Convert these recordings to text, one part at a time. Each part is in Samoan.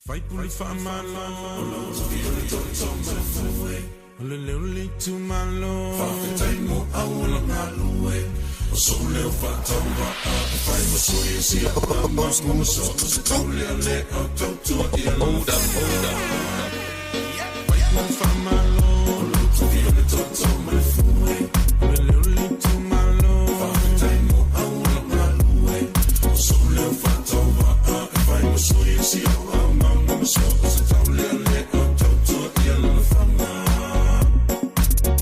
Faipule faamalo O lau tofi o le toto ma le fue O le leo le itumalo Faafetai mo auala galue O sou leo faatauvaa E fai ma sui o siama Ma so o se taulealea o tautua i Hold up, hold up, hold up. Faipule faamalo O lau tofi o le toto ma le fue O le leo le itumalo Faafetai mo auala galue O sou leo faatauvaa E fai ma sui o siama Ma so o se taulealea o tautua i alalafaga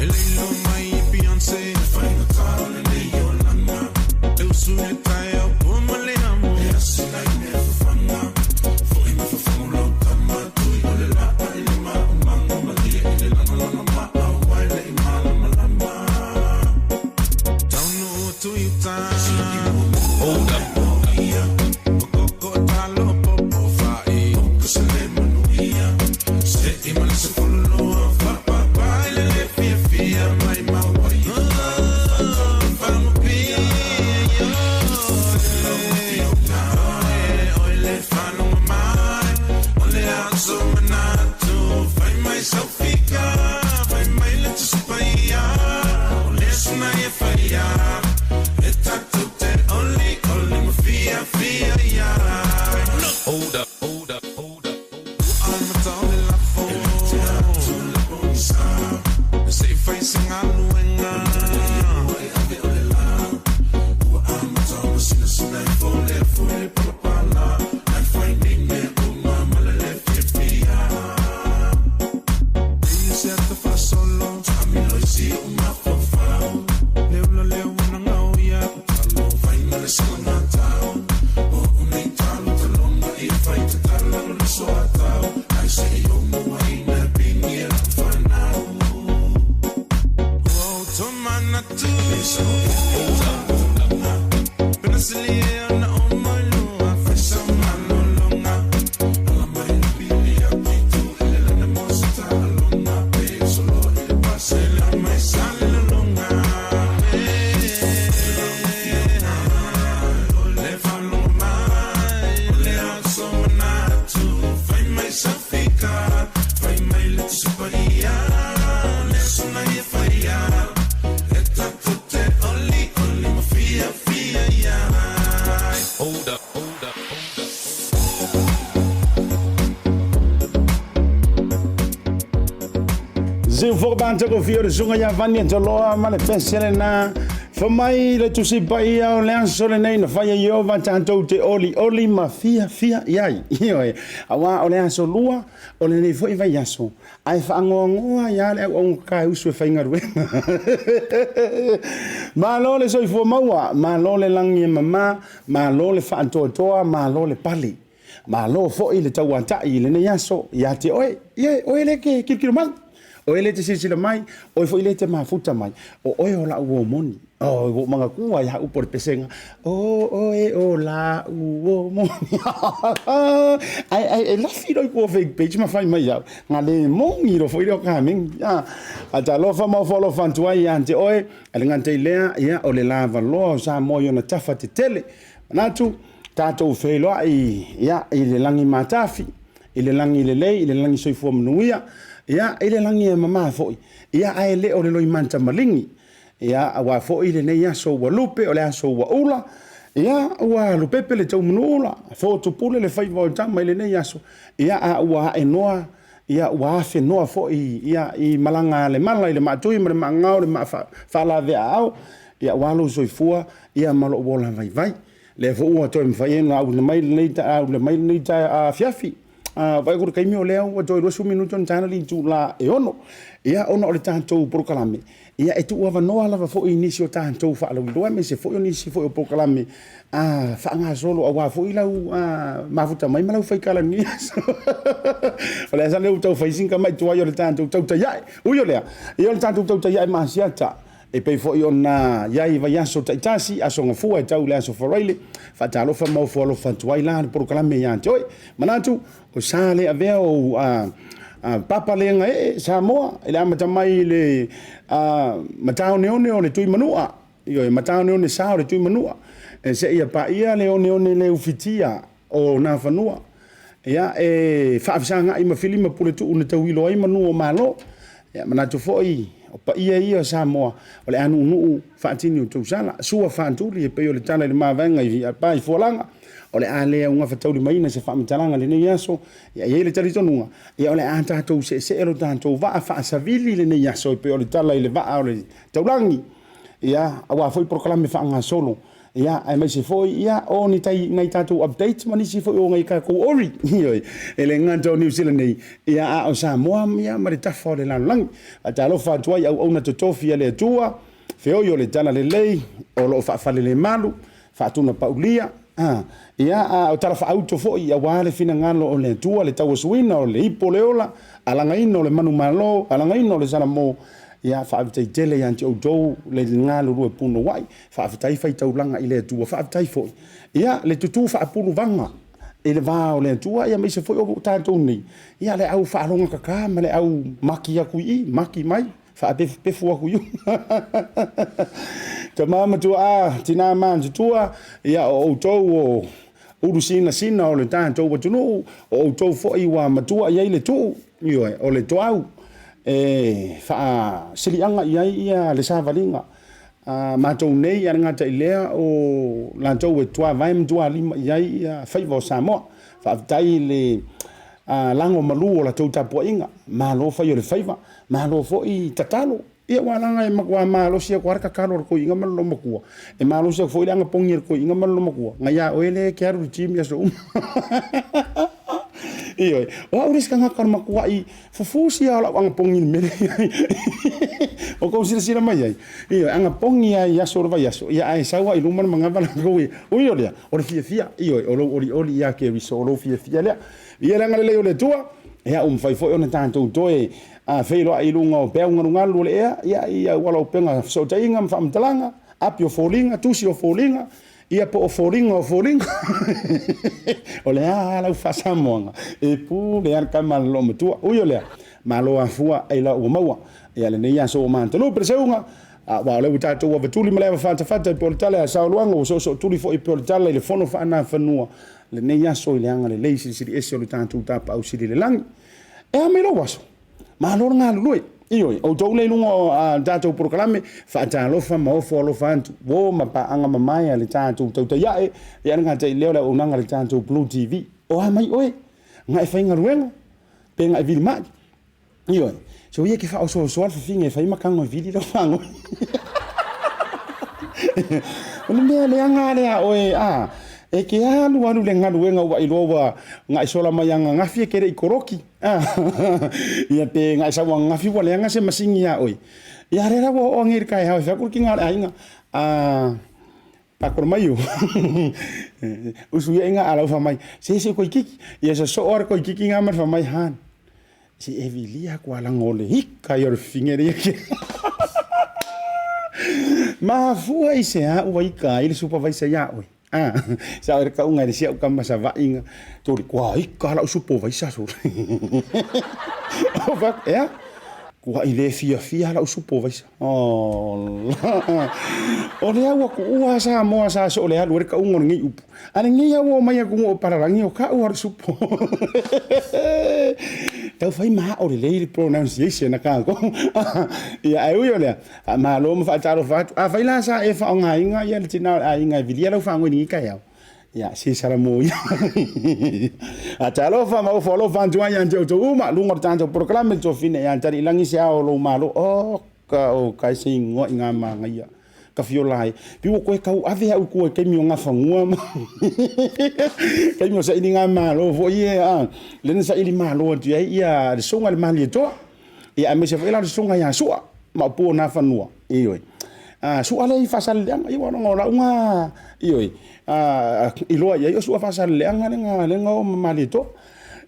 E leilo mai e Beyonce E faigata o lenei olaga E usu i le taeao pua ma le amo E asi lai mea fafaga Foi ma fafagu lau tama Tui o le laa i le maumaga Malie i le lagalaga maau ai le i malamalama Taunuu atu i uta Hold up, hold up. Koko talo popo fa'i Se le manuia Se i male se fololoa Fapapa i le le fiafia Mai maua i Fagupia Oi le falogo mai O le aso manatu Fai mai sau fika Fai mai le Tusi Paia O le aso na e faia E tatou te oli oli ma fiafia ai Hold up, hold up, hold up. Amata o le lafo E te atu le pogisa Se i fai se galuega E ave o le la Ua amata ona sinasina i fo le afu i le palapala Ai fai nei mea uma ma le le fiafia E se ata faasolo Taamilo i si o mafaufau Le ula lea ua nagao ia Talo fai ma le salagatau O unei talo taloga ia fai tatala lo le soatau Ai se i o muaina pingia lau fanau Ua ou tomanatu Hold up, hold up. Penasilia na o mailua Fai sa malologa Ala mai le pili a pitu Ele lana mo se taaloga Pe solo i le pasela mai sa le lologa Le falogo mai O le aso manatu Fai mai sau fika Fai mai le Tusi Paia Le aso na ia faia E tatou te oli oli ma fiafia ai Hold up, hold up, hold up. Ziu fo ban te ko fio le sunga ia vani toloa ma le pese lena. Fa mai le tusi paia o le aso lenei na faia Ieova tatou te oli oli ma fiafia i ai. Ioe, auā o le aso lua o lenei foi vaiaso, ae faagoagoa ai lava le auaugata e usu e faigaluega. Malo le soifua maua, malo le lagi e mama, malo le faatoatoa, malo le pale. Malo foi le tauata'i i lenei aso ia te oe. Ie, oe lea e te kilokilo mai, oe lea e te silasila mai, oe foi lea e te mafuta mai, o oe o la'u uo moni. Oh, ua ou manatua ia upu o le pesega, O oe o la'u uo moni. Ae, ae, e lafi loa i kua fake page ma fai mai au, na le moni loa foi lea o kameni. Ah, a talofa ma ofo alofa atu ai ia te oe, a le gata i lea, ia, o le lavaloa o Samoa i ona tafa tetele. Manatu, tatou feiloai ia, i le lagi matafi, i le lagi lelei, i le lagi soifua manuia, ia, i le lagi e mama foi, ia, ae le o le loimata maligi. Ia, aua foi lenei aso ua lupe, o le aso ua ula, ia, ua lupepe le taumanuula, fotupule le faiva o tama i lenei aso, ia, a ua aenoa, ia, ua afenoa foi, ia, i malaga a le mala, i le maatui ma le maagao, le maa faalaveaao, ia, aua lou soifua, ia, ma lou ola vaivai. Lea foi ua toe mafai ai ona auina mai lenei auina mai lenei afiafi. Vaai atu i le taimi o lea ua toe 20 minute ona taina le itula e 6. Ia, ona o le tatou polokalame, ia e tuuavanoa lava foi i nisi o tatou faalauiloa aemaise foi o nisi foi o polokalame faagasolo aua foi lau mafuta mai ma lau faikalania. O le a sa lea ua tau fai sina tamai tuai o le tatou tautai ae. Ui o lea, ia o le tatou tautai ae ma Asiata, E pei foi ona i ai i vaiaso taitasi, aso gafua e tau i le aso Faraile, faatalofa ma ofo alofa atu ai la le polokalame ia te oe. Manatu, o sa le avea o papa le gaee Samoa i le amata mai i le mataoneone o le Tuimanua, ioe, mataoneone sa o le Tuimanua, seia paia le oneone le ufitia o Nafanua. Ia, e faafesagai ma filima puletuu na tauilo ai manu o Malo. Ia, manatu foi o paia ia o Samoa o le a nuunuu faatini o tausala. Sua faatuli e pei o le tala i le mavaega i pa i Fualaga, o le a le augafataulimaina se faamatalaga i lenei aso. Ia, e i ai le talitonuga, ia o le a tatou seesee lo tatou vaa faasavili i lenei aso e pei o le tala i le vaa o le taulagi. Ia, aua foi polokalame faagasolo, ia, aemaise foi, ia, o ni tai, nai tatou updates ma nisi foi o nai tatou ori, ioe, e le gata o Niu Sila nei, ia, a o Samoa, ia, ma le tafa o le lalolagi. Faatalofa atu ai i auauna totofi a le Atua, feoi o le talalelei, o lo o faafalelemalu, faatunapaulia, a, ia, a o tala faaauto foi aua le finagalo o le Atua, le tauasuina o le ipo o le ola, alagaina o le manumalo, alagaina o le salamo, ia, faafetai tele ia te outou le galulue punouai, faafetai faitaulaga i le Atua, faafetai foi, ia, le tutū faapuluvaga i le va o le Atua, ia, aemaise foi o tatou nei, ia, le au faalogakaka ma le au maki atu i i, maki mai. Faapefupefu atu i uta. Tama matua a, tina matutua, ia o outou o ulu sinasina o le tatou atunuu, o outou foi ua matua i ai le tuu, ioe, o le toau e faasiliaga i ai ia le savaliga a matou nei, ae le gata i lea o latou e tuavae ma tualima i ai ia faiva o Samoa. Faafetai i le lago malu o latou tapuaiga, malo fai o le faiva, malo foi tatalo. Ia aua leaga e matua malosi atu lava le tatalo a le toeaina ma le loomatua, e malosi atu foi le anapogi a le toeaina ma le loomatua, nai a oe lea e te alu i le gym i aso uma. Ioe, o au le isi tagata o le matuai fufu sia o lau anapogi i le mea lea. O tou silasila mai ai, ioe, anapogi lava i aso o le vaiaso, ia ae sau lava i luma le manava latou e, ui o lea, o le fiafia, ioe, o lou olioli ia Keriso, o lou fiafia lea. Ia le agalelei o le Atua, ia ua mafai foi ona tatou toe feiloai i luga o peau galugalu o le ea, ia i auala o upega fesootaiga ma faamatalaga, api o foliga, tusi o foliga, ia po o foliga o foliga. O le a lau faasamoaga, e pule lava le tama a le loomatua. Ui o lea, malo afua aila ua maua. Ia lenei aso ua matalupe le seuga, aua o lea ua tatou avatuli ma le ava fatafata i pei o le tala a Saoluaga, ua soosootuli foi pei o le tala i le fono faanafanua lenei aso i le agalelei silisili ese o le tatou Tapaau Sili i le lagi. E a mai lou aso? Malo le galulue. Ioe, outou lea i luga o a tatou polokalame, faatalofa ma ofo alofa atu, uo ma paaga mamae a le tatou tautai ae, ia le gata i lea o le auaunaga a le tatou Blue TV. O a mai oe? Na e faigaluega? Pe na e vili mai? Ioe, so ia ke faaosoosoa le fafine e fai makaga e vili lau fagoi. O le mea leaga lea a oe, a, e ke alu alu le galuega ua iloa ua na e sola mai ananafi e ke le i koloki. A, ia pe na e sau ananafi ua leaga se masini iā oe. Ia lea la ua oo nei i le taeao e fai atu le kina o le aiga, a, Pakolo mai o. Usu ia inga ala ufa mai. Se se koi kiki. Ia sa so ar koi kiki nga mar fa mai han. Se e vilia ko ala ngole hika ia fingere ia ke. Mafua i se a ua ika i le supervisor ia oe. Ah, sa oi ka unga le sia uka masa vainga. Toli kua ika la supervisor so. O va ea. Kua i le fiafia lau supervisor. O lea ua kuua a Samoa sa soo le alu ai le kauga o lenei upu. A lenei lava ua omai atu o palalagi o kau a le supo. Tau fai ma ao lelei le pronunciation a kākou. Ia, ae ui o lea, faamalo ma faatalofa atu. Afai la sa e faaaogaina ia le tina o le aiga e vilia lau faanoi i lenei taeao, ia, se salamo ia. Faatalofa ma ofo alofa atu ai ia te outou uma, luga o le tatou polokalame le Tuafine ia Taliilagi se ao o lou malo. Oh! Ka o kai se ingoa i ngā māngaia. Ka whiola ai. Pi ua koe kau ave au kua i kaimi o ngā whangua ma. Kaimi o saili ngā mālo foi e a. Lena saili mālo atu ai ia le songa le mali e toa. Ia a mese foi la le songa ia sua. Ma o pua nā whanua. Ioe. A sua le i whasale leanga. Ia wana ngā launga. Ioe. A iloa ia i o sua whasale leanga lenga lenga o mali e toa.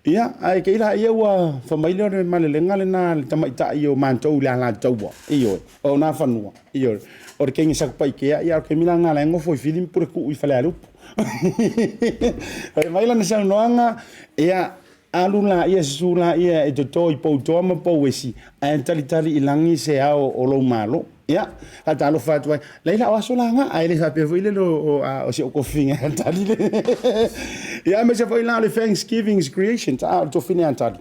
Ia, ae kei la ia ua fai mai lea o le malelega lena a le tamaitai o matou i le Alataua, ioe, o Nafanua, ioe, o le kegi Sakupaikea, ia o le taimi la lena la e nofo i Fili ma Pulekuu i Falealupo. Fai mai lana saunoaga, ia, alu laia, susu laia e toto i Poutoa ma Pouesi, ae talitali i lagi se ao o lou malo. Ia, faatalofa atu ai. Laila o aso la ae le faapea foi lele o si ou tofiga e tali le. Ia, aemaise foi la o le Thanksgiving's Creation, a o le tofiga a tali.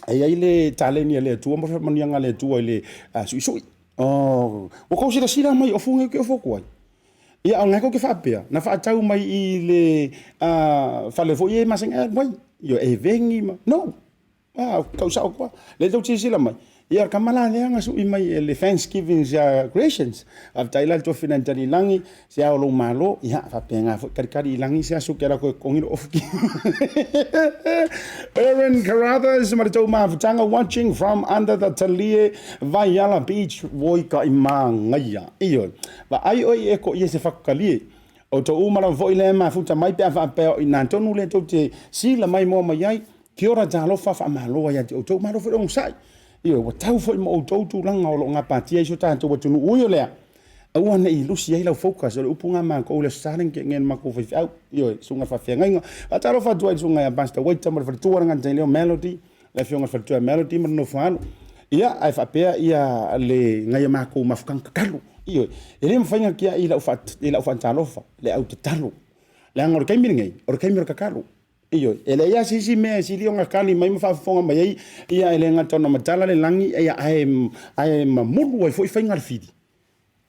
E i ai le taleni a le Atua ma faamanuiaga a le Atua i le suisui. Oh, ua tou silasila mai o fuga ke ofo atu ai. Ia, o ngai kou ke faapea, na faatau mai i le fale foi e masani ai mai. Ia, e vengi ma, no. Ah, tau sao atu lava. Lea tou te silasila mai, ia o le tama la lea na sui mai e le Thanksgiving Creations. Faafetai la i le tofi nai Tali i lagi, se ao lou malo, ia faapena foi talitali i lagi se aso ke alu atu e totogi lou ofu. Aaron Carruthers ma le tou mafutaga watching from under the Talie Vaiala Beach, voi ka i māgaia. Ioe, vaai oe i eko ia se fatu talie. O tou uma lava foi lea e mafuta mai pe a faapea o i ina tonu lea tou te sila mai moa mai ai, Kia ora talofa faamalo ai ia te outou, malo foi le onosai. Ioe, ua tau foi ma outou tulaga o lo o gapatia ai si o tatou atunuu. Ui o lea, aua ne i lusi ai lau focus, o le upu lena a matou i le Aso Sa lea na tea nei a le matou faifeau, ioe, susuga i le faafeagaiga. Faatalofa atu ai i le susuga ia Pastor Waiter ma le faletua le gata i lea o Melody, le afioga i le faletua ia Melody ma le nofo a alo. Ia, ae faapea ia le nai a matou mafutaga tatalo. Ioe, e le mafai ona tiai i lau faatalofa le au tatalo, leaga o le taimi lenei, o le taimi o le tatalo. Ioe, e leai lava se isi mea e sili ona kali mai ma faafofoga mai ai, ia e le gata ona matala le lagi, ia ae mamulu ai foi faiga a le fili.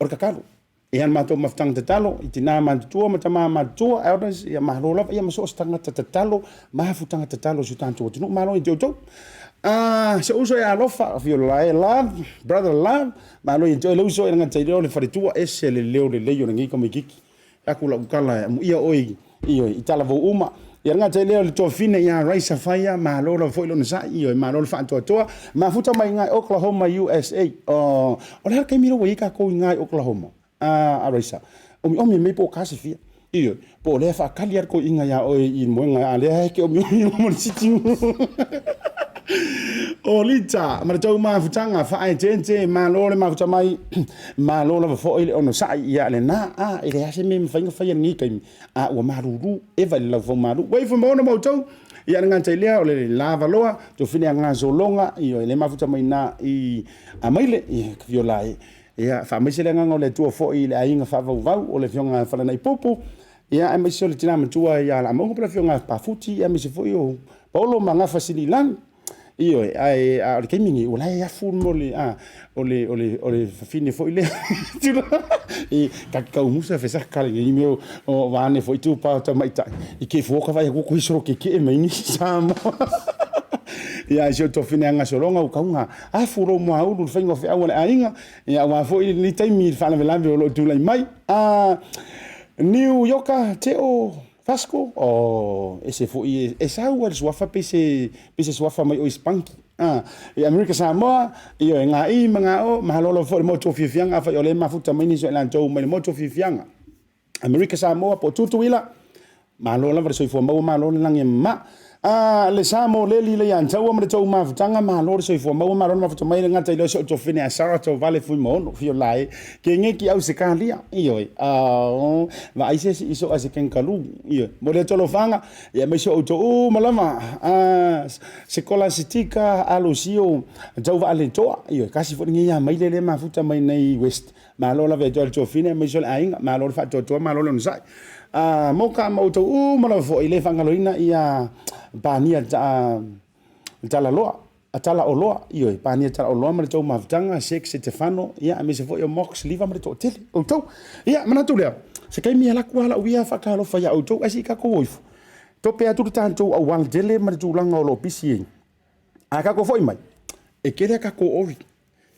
O le tatalo. Ia le matou mafutaga tatalo i tina matutua ma tama matutua, elders, ia malo lava, ia ma so o se tagata tatalo, mafutaga tatalo i si o tatou atunuu. Malo ia te outou. Si ou uso ia Alofa, of your love, brother love, malo ia te oe le uso e le gata i lea o le faletua, ese le leo lelei o lenei tamaititi. Aku lau tala e amuia oe ioe i talavou uma. Ia le gata i lea o le tuafafine ia Raisa Faia, malo lava foi lona sa'i, ioe, malo le faatoatoa. Mafuta mai i ina i Oklahoma, USA. O le a le taimi lea ua i ai tatou i ina i Oklahoma, a Raisa? Omiomi mai po o kasefia. Ioe, po o lea e faatali lava le toeaina ia oe i le moega, a o lea e te omiomi ma le sitting room. O Lita ma le tou mafutaga faaeteete, malo le mafuta mai. Malo lava foi le onosai ia lena, a e leai lava se mea e mafai ona faia i lenei taimi, a ua malulu, eva i le laufaumālū. Ua ifo ma ona ma outou, ia le gata i lea o le lavaloa, tofine a gasologa, ioe, le mafuta mai na i Amaile, ia, Viola e. Ia, faamaise le agaga o le Atua foi i le aiga faavauvau o le Afioga Falanaipupu, ia, aemaise o le tina matua ia Laamauga po o le Afioga Pafuti, ia, aemaise foi o Paolo ma Gafasililagi. Ioe, ae a o le taimi lenei, o la e afu mo le, a, o le, o le, o le fafine foi lea, i ka kau musa fe sa kale ngi meo o vane foi tu pa tamaitai, i ke fuoka vai ku kui soro ke ke mai ni Samoa. Ia, ai si o tofine anga solonga u kaunga, afu ro mua ulu le whainga o whiaua le aiga, ia wā foi ni taimi i le whaalavelave o lo tūlai mai. A, Niu Ioka, te o, Vasco, oh, ese foi e sau ai le suafa pe se pe se suafa mai oi Spunky. Ah, i Amerika Samoa, ioe, ngā i ma ngā o, mahalo lava foi le motu o fiafiaga, afai o lea e mafuta mai nisi o i latou mai le motu o fiafiaga. Amerika Samoa po o Tutuila, malo lava le soifua maua, malo le lagi e mama. Ah, le Samoa leli le ia taua ma le tou mafutaga, malo le soifua maua, malo le mafuta mai le gata i lea o si ou tuafafine a Sarah Tovale Fuimaono, fio la e, ke nge ki au se kalia, ioe, ah, vaai se isi iso a se kenkalu, ioe, mo le tolofaga, ia aemaise o outou uma lava, ah, Sekola Sitika, Alusio, Tauvaaletoa, ioe, kasi foi lenei ia maile lea mafuta mai nei West, malo lava ia te oe le tuafafine, aemaise o le aiga, malo le faatoatoa, malo le onosai. Ah, moka ma outou uma lava foi, e le faagaloina ia Pania Talaloa, Talaoloa, ioe, Pania Talaoloa ma le tou mafutaga, Sek Setefano, ia, aemaise foi o Mox Liva ma le toatele, outou. Ia, manatu lea, se taimi e alu atu lava lau ia faatalofa ia outou, ae se i tatou o ifo, tope atu le tatou auala tele ma le tulaga o lo o pisi ai. A tatou foi mai, e tele a tatou ori,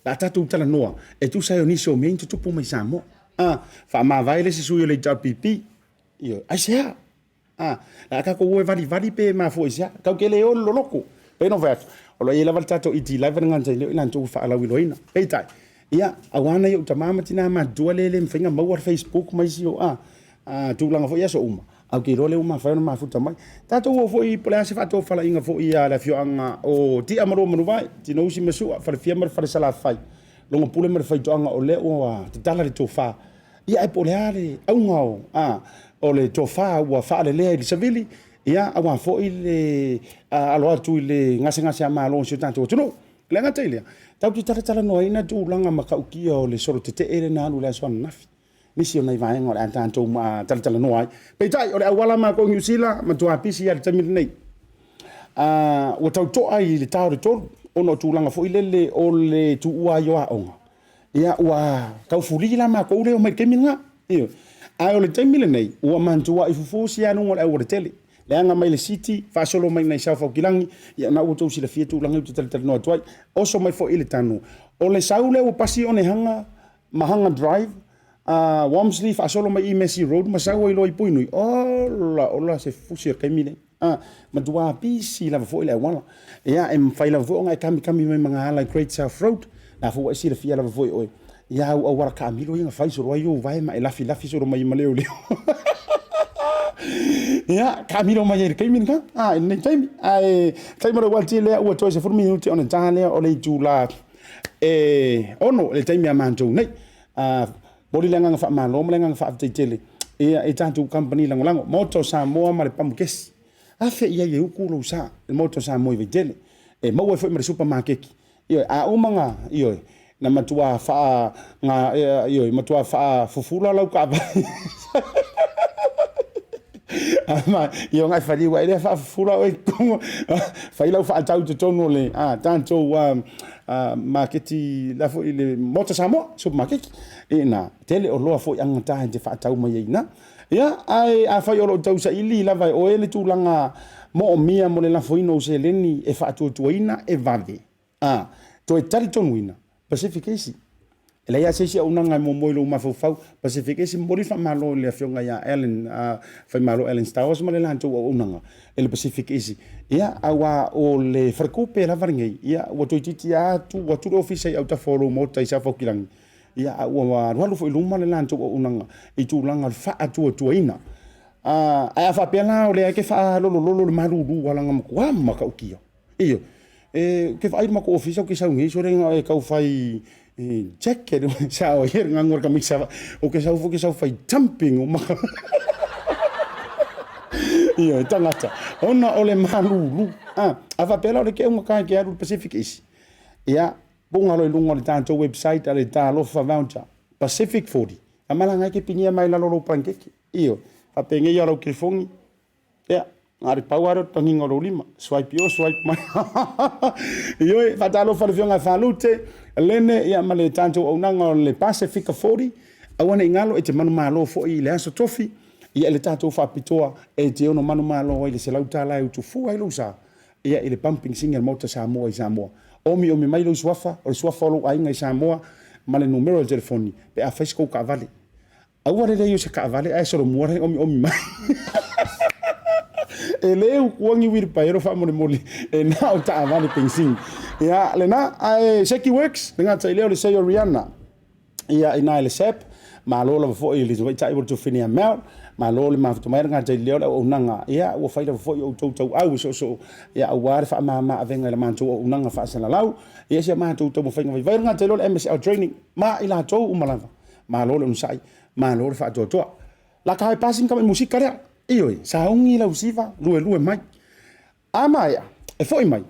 Le a tatou talanoa e tusa ai o nisi o mea i tutupu mai Samoa. A, faamavae le isi sui o le HRPP. Ioe, aisea? A, le a tatou o e valivali pe mafua i se a? Tatou te le o i le loloto. Pei ona ou fai atu, o lo o i ai lava le tatou ET Live le gata i lea o i latou e faalauiloaina. Peitai, ia, aua nai ou tama ma tina matutua lea e le mafai ona maua le Facebook ma isi o, a, tulaga foi i aso uma, ae ou te iloa lea ua mafai ona mafuta mai. Tatou o foi po o le a se faatofalaiga foi a le afioaga o Tia ma Luamanuvae, Tinousi ma Sua, Falefia ma le Fale Salafai, Logopule ma le Faitoaga o lea ua tatala le tofa. Ia ae po o le a le auga o, a, o le tofa ua faalelea i le savili, ia aua foi le alo atu i le gasegase a Malo o si o tatou atunuu. E le gata i lea, tatou te talatalanoaina tulaga matautia o le solo tetee lea na alu i le aso ananafi. Nisi o nai vaega o le a tatou talatalanoa ai. Peitai, o le auala matou i Niu Sila, matua pisi lava i le taimi lenei. Ua tau to'a i le ta o le 3, ona o tulaga foi lele o le tuua ai o aoga. Ia, ua tau fuli la matou lea e omai i le taimi lena. Ioe. Ae o le taimi lenei, ua matuai fufu sia luga o le aualatele. Leaga mai le city, faasolo mai i South Aukilagi, ia na ua outou silafia tulaga ia ou te talatalanoa atu ai. Oso mai foi i le tanu. O le sau lea ua pasi Onehanga ma Hanga Drive, Walmsley faasolo mai i Massey Road ma sau ai loa i Puinui. Ola, ola se fusi o le taimi lea. Matua pisi lava foi le auala. Ia, e mafai lava foi ona e kamikami mai ma ala i Great South Road. La foi ua e silafia lava foi oe. Ia au auala taamilo ia na fai solo ai ou vae ma e lafilafi solo mai ma leoleo. Ia, taamilo mai ai i le taimi lena, i lenei taimi. Ae taimi o le uati lea ua toe 10 minute ona ta lea o le itula e 6 le taimi a matou nei. Momoli le agaga faamalo ma le agaga faafetai tele ia i tatou kamupani lagolago, Maota o Samoa ma le Pamukesi. Afe i ai e uku lou sa i le Maota o Samoa i Vaitele. E maua ai foi ma le supamakeki. Ioe, a uma na, ioe, na matua faa, na, ioe, matua faafufula lau taavale. Ma, ioe, na e faliu ai lea faafufula oe i totonu, fai lau faatau i totonu o le tatou maketi la foi le Maota Samoa, supermarket. Ina, tele oloa foi agata e te faatau mai ai i ina. Ia, ae afai o lo o tausaili lava e oe le tulaga moomia mo le lafoina o seleni e faatuatuaina e vave, a toe talitonuina, Pacific Easy. E leai lava se isi auaunaga e muamua i lou mafaufau, Pacific Easy. Momoli le faamalo i le afioga ia Alan, Faimalo Alan Stowers ma le latou auaunaga i le Pacific Easy. Ia, aua o le faletupe lava lenei, ia, ua toeitiiti lava tuu atu le ofisa i autafa o lou maota i Safaaukilagi, ia, a ua alualu foi i luma le latou auaunaga i tulaga o le faatuatuaina. Ae a faapea la o lea e te faalolololo i le malulu aua leaga e matua matautia. Ioe. Ou te vaai i le matou ofisa ou te sau nei sole na o e tau fai jacket sao ai le gaga o le kamisa. Ou te sau foi ou te sau fai jumping o maka. Ioe, tagata. Ona o le malulu. A faapea la o le te augata e te alu i le Pacific Easy. Ia, puga loa i luga o le tatou website a le Talofa Voucher, Pacific 40. A malaga ai te pinia mai lalo o lou parakeke. Ioe, faapenei o lau telefoni, ia, na o le pau lava lea o le tagiga o lou lima, swipe i o, swipe mai. Ioe, faatalofa i le Afioga ia Falute, Lene, ia ma le tatou auaunaga o le Pasefika 40. Aua ne i galo e te manumalo foi i le aso tofi, ia i le tatou faapitoa e te ono manumalo ai i le $100 e utufua ai lou sa. Ia i le pumping sing a le Maota Samoa i Samoa. Omiomi mai lou suafa, o le suafa o lou aiga i Samoa, ma le numera o le telefoni pe a fai se tou taavale. Aua le leai o se taavale ae solomua le omiomi mai. E le ukua ni uilipaelo faamolemole, e na o taavale penisini. Ia, lena, ae Seki Works, le gata i lea o le Sayo Rihanna. Ia, ina i le SAP, malo lava foi i le tamaitai ua tofine ia Mel, malo le mafuta mai le gata i lea o le auaunaga, ia, ua fai lava foi outou tauau e soosoo, ia, aua le faamama avega i le matou auaunaga faasalalau, ia, si a matou taumafaiga vaivai le gata i lea o le MSL training, ma i latou uma lava, malo le onosai, malo le faatoatoa. Lata e pasi ni tamai musika lea, ioe, sauni lau siva, luelue mai. A maea, e foi mai,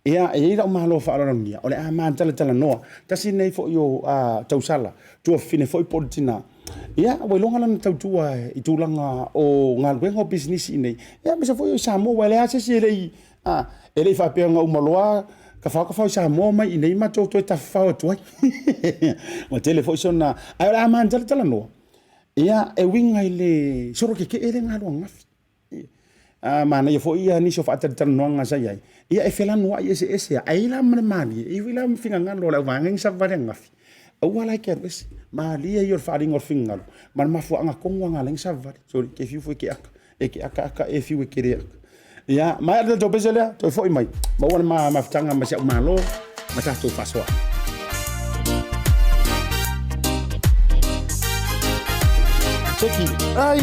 ia, e i ai lau malo faaaloalogia, o le a matalatalanoa, tasi lenei foi o tausala, tuafafine foi po o le tina, ia, ua iloga lana tautua i tulaga o galuega o pisinisi i inei, ia, aemaise foi o i Samoa, aua e leai lava se isi e le i, e le i faapea na uma loa tafao tafao i Samoa omai i inei matou toe tafafao atu ai. Ua tele foi sona, ae o le a matalatalanoa, ia, e uiga i le solo tetee lea na alu ananafi. A manaia foi ia nisi o faatalatalanoaga sa i ai, ia e felanuai eseese lava, ae i ai la ma le malie, e i ai foi la ma finagalo o le auvaega ia na savavali ananafi, aua la e te alu ese. Malie ia o le faaaliga o le finagalo ma le mafuaaga tonu lava na ala ai ona savavali. Sorry, e te fiu foi e te aka, e te akaaka e fiu e te le aka. Ia, maea le tatou pese lea, toe foi mai, maua le mafutaga ma si au Malo ma tatou faasoa. Seki. Ai.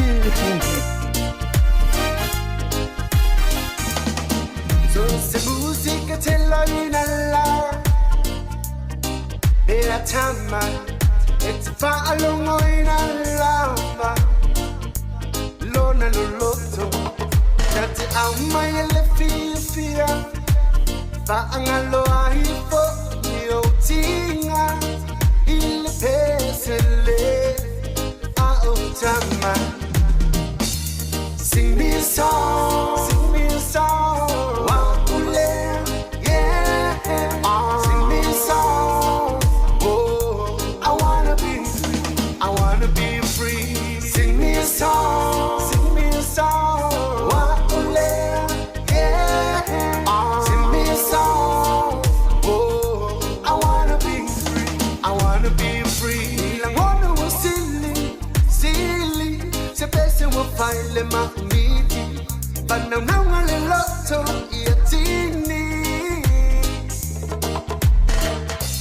So se musika telaina la Bea tama e te faalogoina lava Lona loloto Na te aumai e le fiafia Faagalo ai fo'i. Sing me a song, sing me a song. Wakulea, yeah. Sing me a song. Oh, I wanna be free. I wanna be free. Sing me a song, sing me a song. Wakulea, yeah. Sing me a song. Oh, I wanna be free. I wanna be free. Langona wa silly, silly. Se pese wa faile mahmidi. Bana nawa le loto yatini.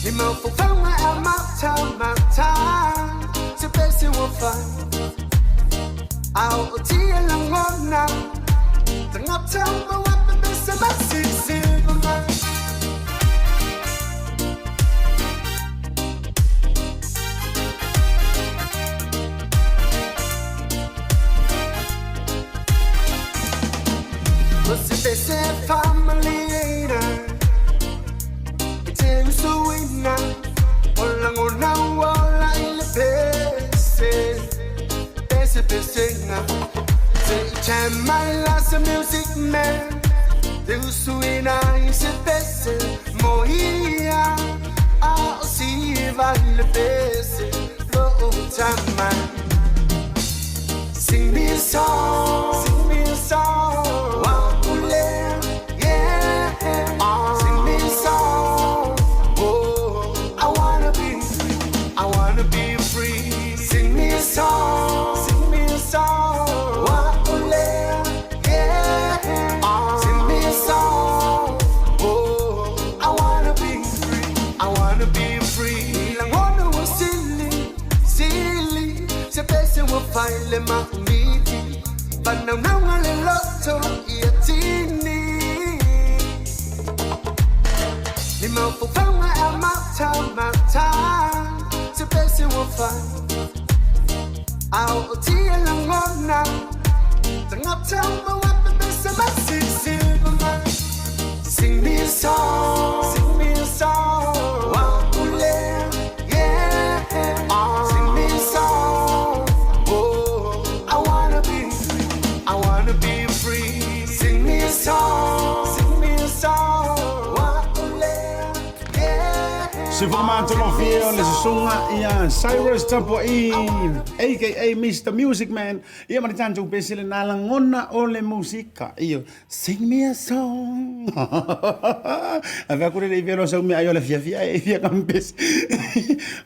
Ni mafufanga amata mata. Se pese wa faile. Au tia langona. Tangata wa pese masisi. Você family Ite usuina Ola ngona wala ile pese Pese pese na Te my last music man Te usuina ise pese Moia A si vale pese Lo tama Sing me a song, sing me a song. Wakulea, yeah. Sing me a song. Oh, I wanna be free. I wanna be free. Sing me a song, sing me a song. Wakulea, yeah. Sing me a song. Oh, I wanna be free. I wanna be free. Langona wa silly, silly. Se pese wa faile mahmidi. Bana nawa le loto yatini. Ni mafufanga amata mata. Se pese wa faile. Au tia langona. Tangata wa pese masisi. Sing me a song, sing me a song. Wakulea, yeah. Sing me a song. Oh, I wanna be free. I wanna be free. Sing me a song, sing me a song. Wakulea, yeah. Se whakamātolofia le susuga ia Cyrus Tapua'i aka Mr Music Man ia ma le tatou pese lena lagona o le musika io sing me a song ave aku le velo sau mea ai o le fiafia e fia kampese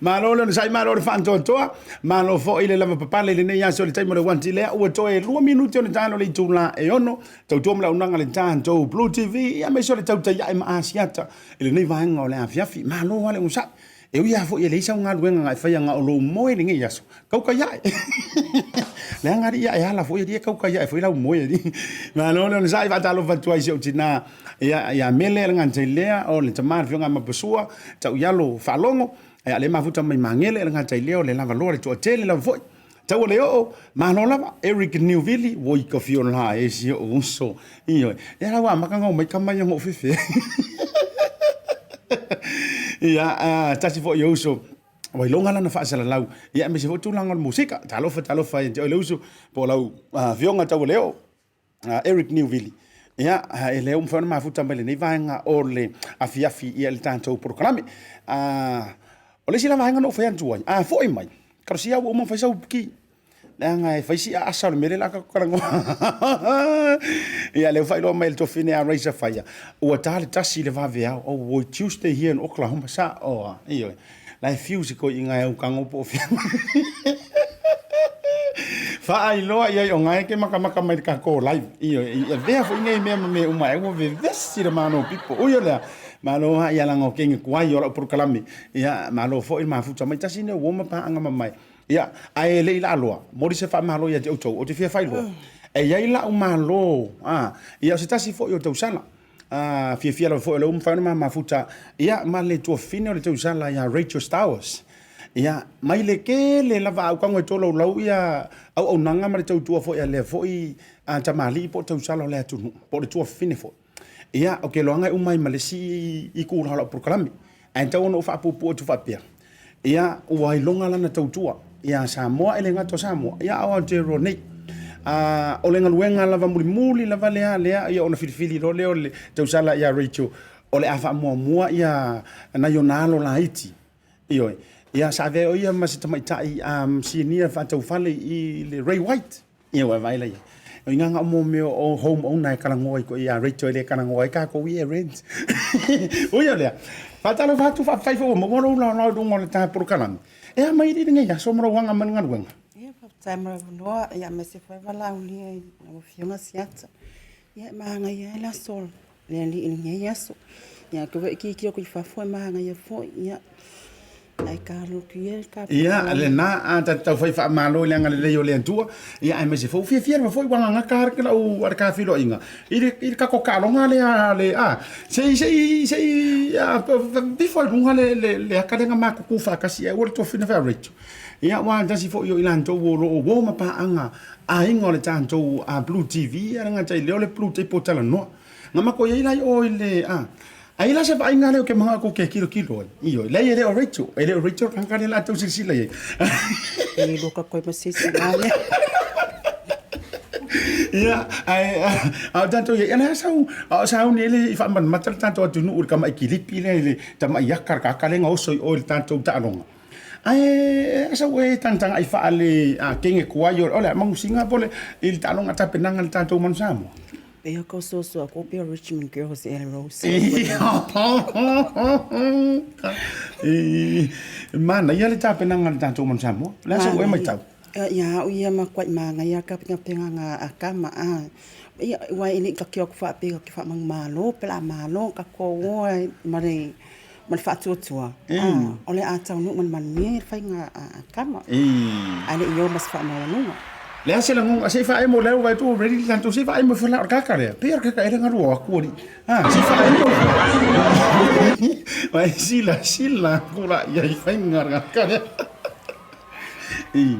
malo le sai malo le whaantoatoa malo fo'i le lava papale i lenei aso le taimi o le wanti lea ua toe 2 minuti o le tano le itula e ono tautua ma launaga le tatou Blue TV ia aemaise o le tautaiae ma Asiata i lenei vaega o le afiafi malo ale onosai e ui lava foi e leai sau galuega na e faia na o lou moe lenei aso kauka iae leaga alii ia e ala foi alii e kauka iae foi lau moe alii malo le onosai faatalofa atu ai si ou tinā ia ia Mele le gata i lea o le tamā le afioga ia Mapasua tau ialo faalogo ia le mafuta mai Magele le gata i lea o le lavaloa le toatele lava foi Tau o le oo, malo lava, Eric Niuvili, ua i ka fio la e si o'u uso. Ioe, ia la ua amata ona omai tama ia na ou fefe. Ia, tasi foi o uso, ua iloga lana faasalalau, ia aemaise foi tulaga o le musika. Talofa, talofa ia te oe le uso, po o lau afioga tau o le oo, Eric Niuvili. Ia, e le mafai ona mafuta mai lenei vaega o le afiafi ia i le tatou polokalame. O le isi la vaega na ou fai atu ai, a foi mai, kalosia ua uma ona fai sau ki, leaga e fai si aasa o le mea lea o le a tatou talanoa. Ia, lea ua faailoa mai e le tuafafine ia Raisa Faia, ua ta le 1 i le vaveao, oh, oi Tuesday here in Oklahoma, sa oa, ioe. La e fiu si toeaiina e aukago po o fea. Faailoa i ai o gae ke makamaka mai le tatou live. Ioe, i avea foi nei mea ma mea uma ai ua vevesi le Malo pipo. Ui o lea, malo lava ia laga o kenge kuai o lau polokalame. Ia, malo foi le mafuta mai tasi nei o uo ma paaga mamae. Ia, ae le i laaloa, momoli se faamalo ia te outou, ou te fia faailoa. E i ai lau malo, a, ia o se tasi foi o tausala. A, fiafia lava foi o lea ua mafai ona ma mafuta, ia, ma le tuafafine o le tausala ia Rachel Stowers. Ia, mai le tele lava au tago e tolaulau ia auaunaga ma le tautua foi a lea foi tamalii po o tausala o le atunuu, po o le tuafafine foi. Ia, ou te iloaga e uma ai ma le isi itula o lau polokalame, ae tatau ona ou faapuupuu atu faapea, ia, ua iloga lana tautua ia Samoa, e le gata o Samoa, ia a o Aotearoa nei. O le galuega lava mulimuli lava lea lea ia ona filifili loa lea o le tausala ia Rachel o le a faamuamua ia nai ona alo laiti. Ioe. Ia sa avea o ia ma se tamaitai sinia faataufale i le Ray White. Ia ua vaai la ia. O inga o mea o home owner e kalagoa i ko ia Rachel e le kalagoa ai kākou i e rent. Ui o lea. Faatalofa atu faafetai foi ua maua lou laolao i luga o le ta polokalame. E a mai i lenei aso ma lou aga mai le galuega. Ia, faafetai mo le avanoa, ia aemaise foi valaaulia i lau Afioga Siata. Ia, e manaia ai le aso o le Alii i lenei aso. Ia, ke wei ki ki o kui fafo e manaia foi, ia, ai ka lotu ia ka Ia, lena, a ta tau fai faamalo i le agalelei o le Atua. Ia, aemaise foi, fiafia lava foi ua gagata le lau a le tafiloaiga i le tatou taaloga lea le a se i se i se i bifo i luga le ata lea na matutu faatasi ai ua le tofina fai a Rachel. Ia, aua tasi foi o i latou o lo o uo ma paaga aiga o le tatou Blue TV, e le gata i lea o le Blue Table Talanoa. Na matou i ai la i o i le a ai la se vaaiga lea ou te manao tou te tilotilo ai. Ioe, leai e le o Rachel, e le o Rachel le tagata lea o le a tou silasila i ai. E luka koe ma se isi la lea. Ia, ae a o tatou i ai, o le a sau, a o sauni ai le i faamanamata le tatou atunuu i le tamai kilipi lea i le tamai aka, le tagata lea na oso i o i le tatou taaloga. Ae a sau e tagatagai faale kege tuai o le a magusiga po o le i le taaloga tapenaga a le tatou Manu Samoa. Pei o ka osoasoa ko pea Richmond Girls e Rose. Manaia le tapenaga a le tatou Manu Samoa. O le a sau e matau? Ia au ia makuai manaia ka pengapenga nga a kama a. Ia ua e le ka kio ku faapea ke faamagumalo pe la malo ka ko oa ma le ma le faatuatua. O le a taunuu ma le manuia le faiga a kama. Ae le i o ma se faamaualuga. Le a se lagona, se i faaemo lea ua vaai atu ua ready le tatou, se i faaemo ifo la o le kaka lea. Pei o le kaka ea le galua o aku alii. Ha, se i faaemo. Vai sila sila kula ia i faiga le kaka lea. I.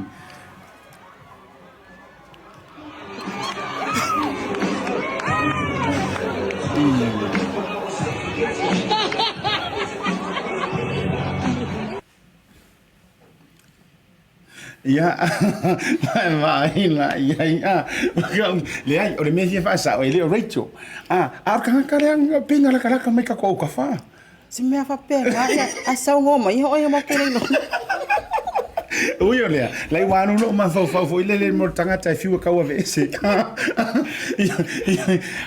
Ia, vaai la i ai, a, leai, o le mea fia faasao, e le o Rachel. A, a o le tagata lea, pei na latalata mai tatou autafa. Se mea faapena, ia, a saunoa mai ia oe ma te le iloa. Ui o lea, lai ua alu lou mafaufau foi lele mo le tagata e fiu e tauaveese.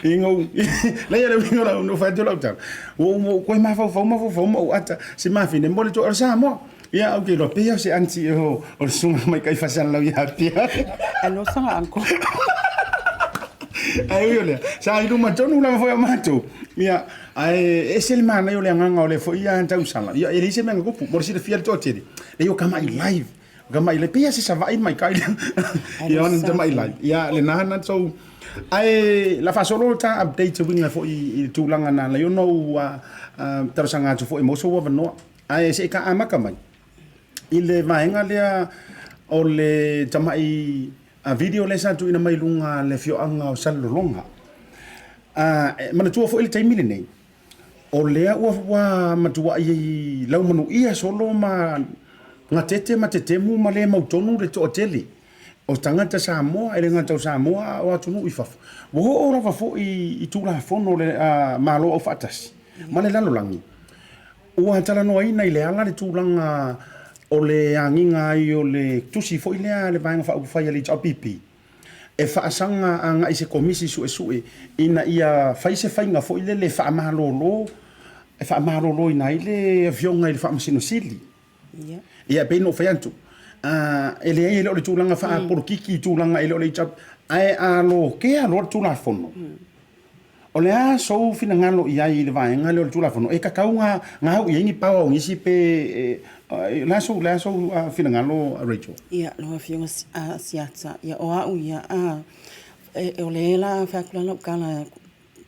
Ina ou, leai o le uiga o lau, na ou fai atu lau tala, ua ou toe mafaufau mafaufau ma ou ata si mafine mo le toa o le Samoa. Ia, ou te iloa pei o se aunty o le susuga maita'i faasalalau ia Apia. Alofa uncle. Ae ui o lea, sa i luma tonu lava foi o matou. Ia, ae ese le manaia o le agaga o lea foi ia tausala. Ia, e leai se mea na tupu, mo le silafia e le toatele. Leai o tama'i live. O tama'i live, pei lava se Savaii maita'i lea. Ia, ona tama'i live. Ia, lena na tou. Ae la faasolo ta update e uiga foi i le tulaga na ala ai ona ou talosaga atu foi mo sou avanoa. Ae se i ka amata mai i le vaega lea o le tamai video lea sa tuuina mai i luga le afioaga o Salelologa. E manatua foi le taimi lenei, o lea ua matuai laumanuia solo ma gatete ma tetemu ma le mautonu le toatele o tagata Samoa, e le gata o Samoa a o atunuu i fafo. Ua oo lava foi i Tulafono a Malo Aufaatasi ma le lalolagi Ua talanoaina i le ala le tulaga o le agiga ai o le tusi foi lea a le Vaega Faaupufai a le HRPP e faasaga agai i se Komisi Suesue ina ia fai se faiga foi lele e faamalolo, e faamaloloina ai le Afioga i le Faamasino Sili. Ia, e pei ona ou fai atu, e leai e le o le tulaga faapolokiki i tulaga e le o le HRPP, ae a lokea loa le Tulafono, O le a sou finagalo i ai i le vaega lea o le Tulafono? E tatau ona au i ai ni power o nisi pe o le a sou, le a sou finagalo Rachel? Ia, lau Afioga Siata, ia o au ia, a, o lea la fai atu la lau tala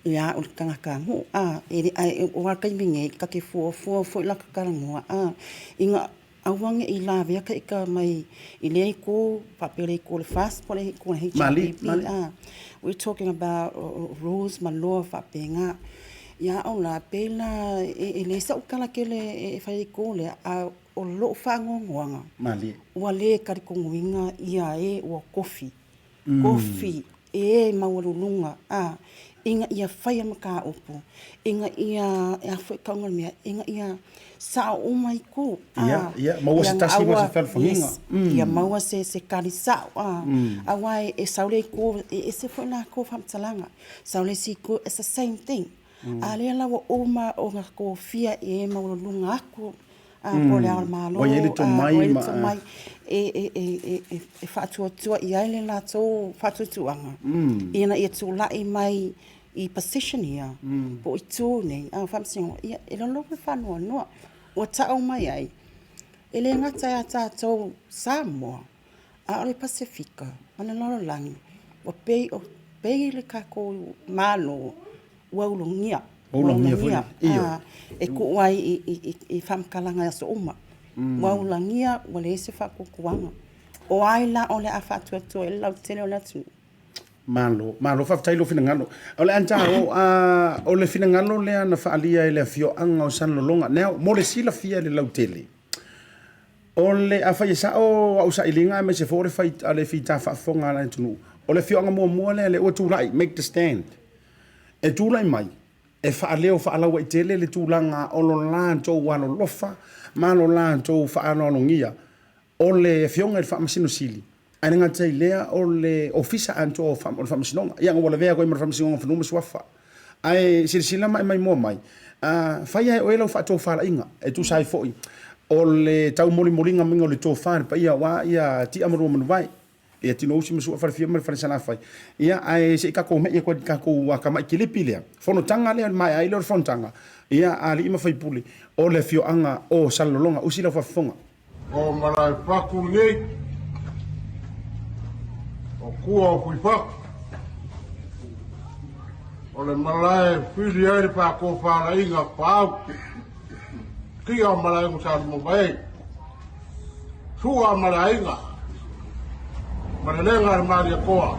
ia au le tagata nuu, a, e le, ae o le taimi nei, ta te fuafua foi la ta talanoa, a, ina aua ne i lavea ta ita mai i lea itu faapea le itu o le FAST po o le itu o le HRPP a. We're talking about rules ma law faapena. Ia au la, pei la e leai sau tala tele e fai ai i itu lea, a o lou faanoanoaga, ua le talitonuina ia e ua tofi. Kofi e e maualuluga a ina ia faia mataupu, ina ia e a foi tauga o le mea, ina ia sao uma itu a. Ia, ia, maua se tasi ma se fealofagiga. Yes, ia maua se se tali sao a, aua e sau le itu, e ese foi latou faamatalaga, sau le isi itu, it's the same thing. A lea la ua uma ona tofia e maualuluga atu a po o le Ao o le Malo, Ua i ai le tomai ua i ai le tomai e faatuatua i ai le latou faatuatuaga ina ia tulai mai i position ia po o itu nei a Faamasinoga, ia e lologo le faanoanoa. Ua tau mai ai, e le gata ia tatou Samoa, a o le Pasefika ma le lalolagi, ua pei o pei le tatou Malo ua ulugia, ua ulagia foi, ioe, e tuu ai i faamatalaga i aso uma. Ua ulagia ua leai se faatuatuaga. O ai la o le a faatuatua i ai le lautele o le atunuu? Malo, malo, faafetai i lou finagalo. O le a o, a, o le finagalo lea na faaalia e le afioaga o Salelologa. Now, mo le silafia e le lautele, o le, afai e sao au sailiga aemaise foi o le fai, a le fita faafofoga a le atunuu, o le afioaga muamua lea lea ua tulai, make the stand. E tulai mai, e faaleo faalauaitele le tulaga o lo latou alolofa ma lo latou faaaloalogia o le Afioga i le Faamasino Sili, ae le gata i lea o le Ofisa atoa o le Faamasinoga. Ia, ua lavea atu ai ma le Faamasinoga o Fanua ma Suafa. Ae silasila ma e maimoa mai, fai lava e oe lau faatofalaiga e tusa ai foi o le taumolimoliga maiga o le tofa i le paia aua ia Tia ma Luamanuvae. Ia Tinousi ma Sua Falefia ma le Fale Salafai. Ia, ae se i tatou me'i atu ai i le tatou tamai kilipi lea, fonotaga lea, maea ai lea o le fonotaga, ia, a alii ma faipule o le afioaga o Salelologa. Usi lau faafofoga. O Malaefaku lenei, o tua o Fuifatu, o le malae e fili ai le faatofalaiga paau, tia o Malaego Salumavae, sua ma le aiga, ma le lega a le Malietoa,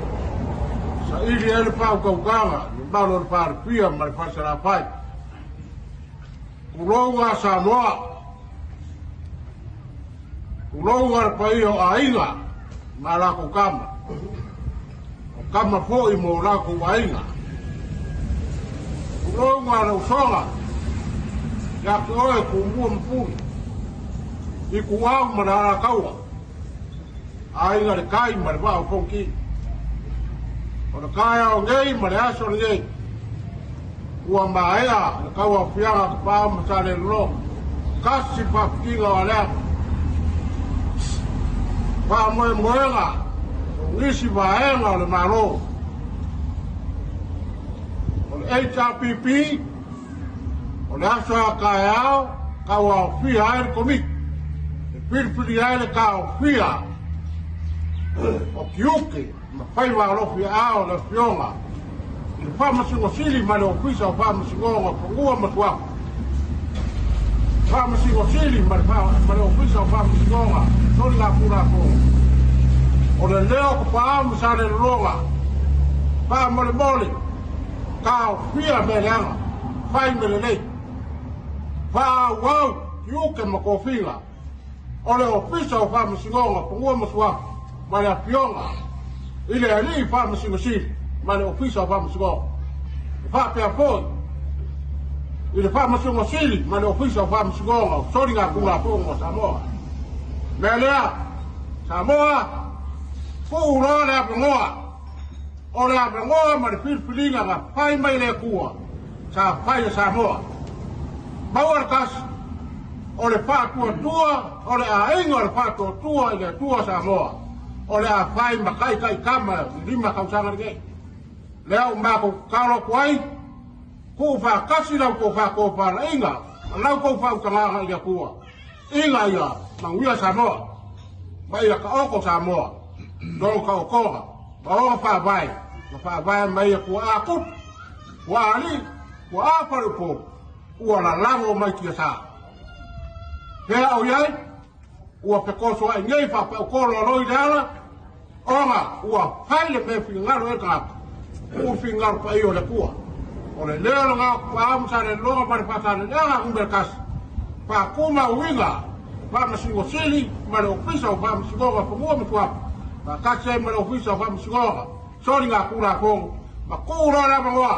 saili ai le faautautaga i le mamalu o le Falefia ma le Falesalafai. Tulou ga Samoa, tulou ga le paia o aiga ma latou tama, o tama foi mo latou aiga. Tulou ga le usoga ia te oe Tumua ma Pule, Ituau ma le Alataua, Aiga i le Tai ma le Vaa o Fonoti. O le taeao nei ma le aso lenei, ua maea le tauaofiaga a Tapaau ma Salelologa, tasi faafitiga o Aleaga. Faamoemoega o nisi vaega o le Malo. O le HRPP, o le aso a taeao tauaofia ai le Komiti e filifili ai le taofia o tiute ma faiva alofi aao o le Afioga i le Faamasino Sili ma le Ofisa o Faamasinoga o Fanua ma Suafa, Faamasino Sili ma le Ofisa o Faamasinoga Soligatulafono. O le leo o Tapaau ma Salelologa, faamolemole, taofia mea leaga, fai mea lelei, faaauau tiute ma tofiga o le Ofisa o Faamasinoga o Fanua ma Suafa ma le Afioga i le Alii Faamasino Sili ma le Ofisa o Faamasinoga. E faapea foi i le Faamasino Sili ma le Ofisa o Faamasinoga o Soligatulafono a Samoa. Mea lea, Samoa, tuu loa le avanoa. O le avanoa ma le filifiliga na fai mai e le Atua sa fai e Samoa. Maua le tasi, o le faatuatua, o le aiga o le faatuatua i le Atua Samoa, o le a fai ma taitaitama i 5 tausaga lenei. Lea ua matou tatalo atu ai, tuu faatasi la outou faatofalaiga ma la outou faautagaga i le Atua, ina ia manuia Samoa, ma ia taoto Samoa i lona taotoga ma ona faavae na faavae mai e tuaa tupu, tuaa alii, tuaa faleupolu, ua lalago mai tiasa. Fea o i ai? Ua fetosoa'i nei faapautolo a loi le ala, ona ua fai le mea finagalo e le tagata, tuu le finagalo paia o le Atua. O le leo lena o Tapaau ma Salelologa ma le Faasaleleaga numera tasi, faatumauina Faamasino Sili ma le Ofisa o Faamasinoga o Fanua ma Suafa. faatasi ai ma le Ofisa o Faamasinoga, Soligatulafono ma tuu loa le avanoa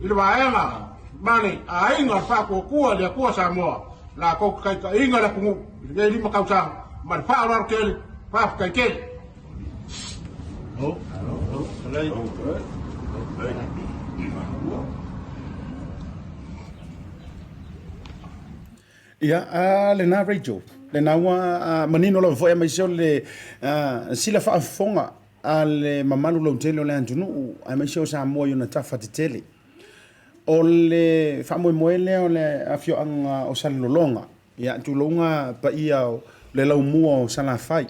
i le Vaega ma le Aiga o le Faatuatua i le Atua Samoa latou te taitaiina le atunuu i lenei 5 tausaga. Ma le faaaloalo tele, faafetai tele. Ia, a lena Rachel, lena ua manino lava foi aemaise o le sila faafofoga a le mamalu lautele o le atunuu aemaise o Samoa i ona tafa tetele. O le faamoemoe lea o le afioaga o Salelologa, ia, tulouna paia o le laumua o Salafai,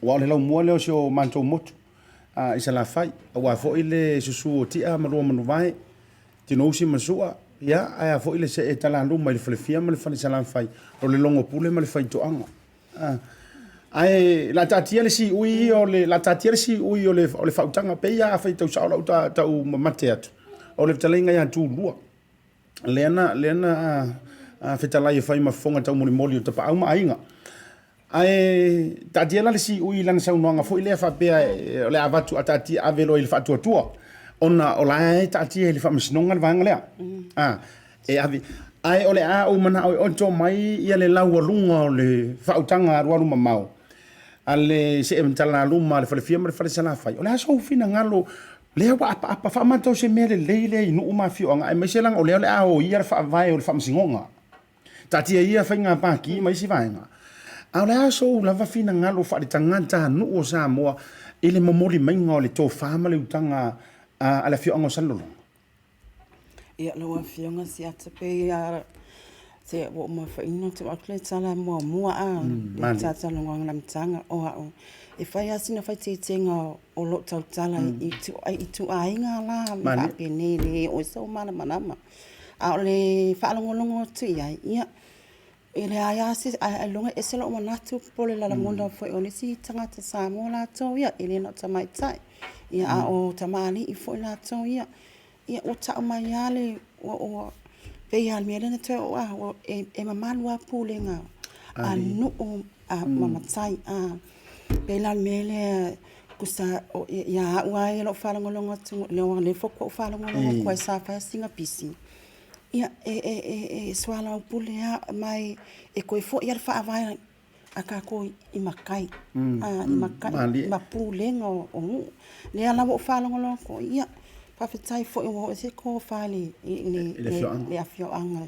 aua o le laumua lea o si o matou motu i Salafai, aua foi le susu o Tia ma Luamanuvae, Tinousi ma Sua, ia, ae a foi le see talaluma i le falefia ma le fale Salafai, o le logopule ma le faitoaga. Ae la taatia le siui o le la taatia le siui o le o le faautaga pei a faitau sao lau tau mamate atu o le fetalaiga ia Tulua lea na lea na fetalai e fai ma fofoga taumolimoli o Tapaau ma Aiga. Ae taatia la le siui i lana saunoaga foi lea faapea o le a avatu a taatia ave loa i le faatuatua ona o la e taatia i le faamasinoga le vaega lea. E ave. Ae o le a ou manao e oto mai ia le laualuga o le faautaga alualu mamao a le see talalaluma a le falefia ma le fale Salafai. O le a sou finagalo lea ua apaapa faamatau se mea lelei lea i nuu ma afioaga aemaise leaga o lea o le a oia le faavae o le faamasinoga. Taatia ia faiga paki ma isi vaega. A o le a sou lava finagalo faale-tagatanuu o Samoa i le momoli maiga o le tofa ma le utaga a le afioaga o Salelologa? Ia, lau Afioga Siata, pei lava se ua ou mafaina ou te vaai atu le tala muamua a le talatalanoaga i le amataga o au, e fai lava sina faaeteetega o lou tautala i ituaiga la faapenei e le oo i sou malamalama. A o le faalogologo atu i ai, ia, E leai lava se, ailoga e ese lou manatu po o le lagona foi o nisi tagata Samoa latou ia, e le na o tamaitai, ia a o tamalii foi latou ia. Ia ua tau mai lava le, ua pei lava o le mea lea na toe oo lava, e mamalu lava pulega a nuu ma matai. E pei la o le mea lea, tusa ia au lava ia i lau faalogologo atu, o lea foi faatoa ou faalogologo atu ai sa fai sina pisi, Ia, e soalaupule lava, ma e toe foi lava le faavae a tatou i matai, i matai ma pulega o nuu. O lea la ua ou faalogologo atu, ia, faafetai foi ua oo i ai se tofa i le afioaga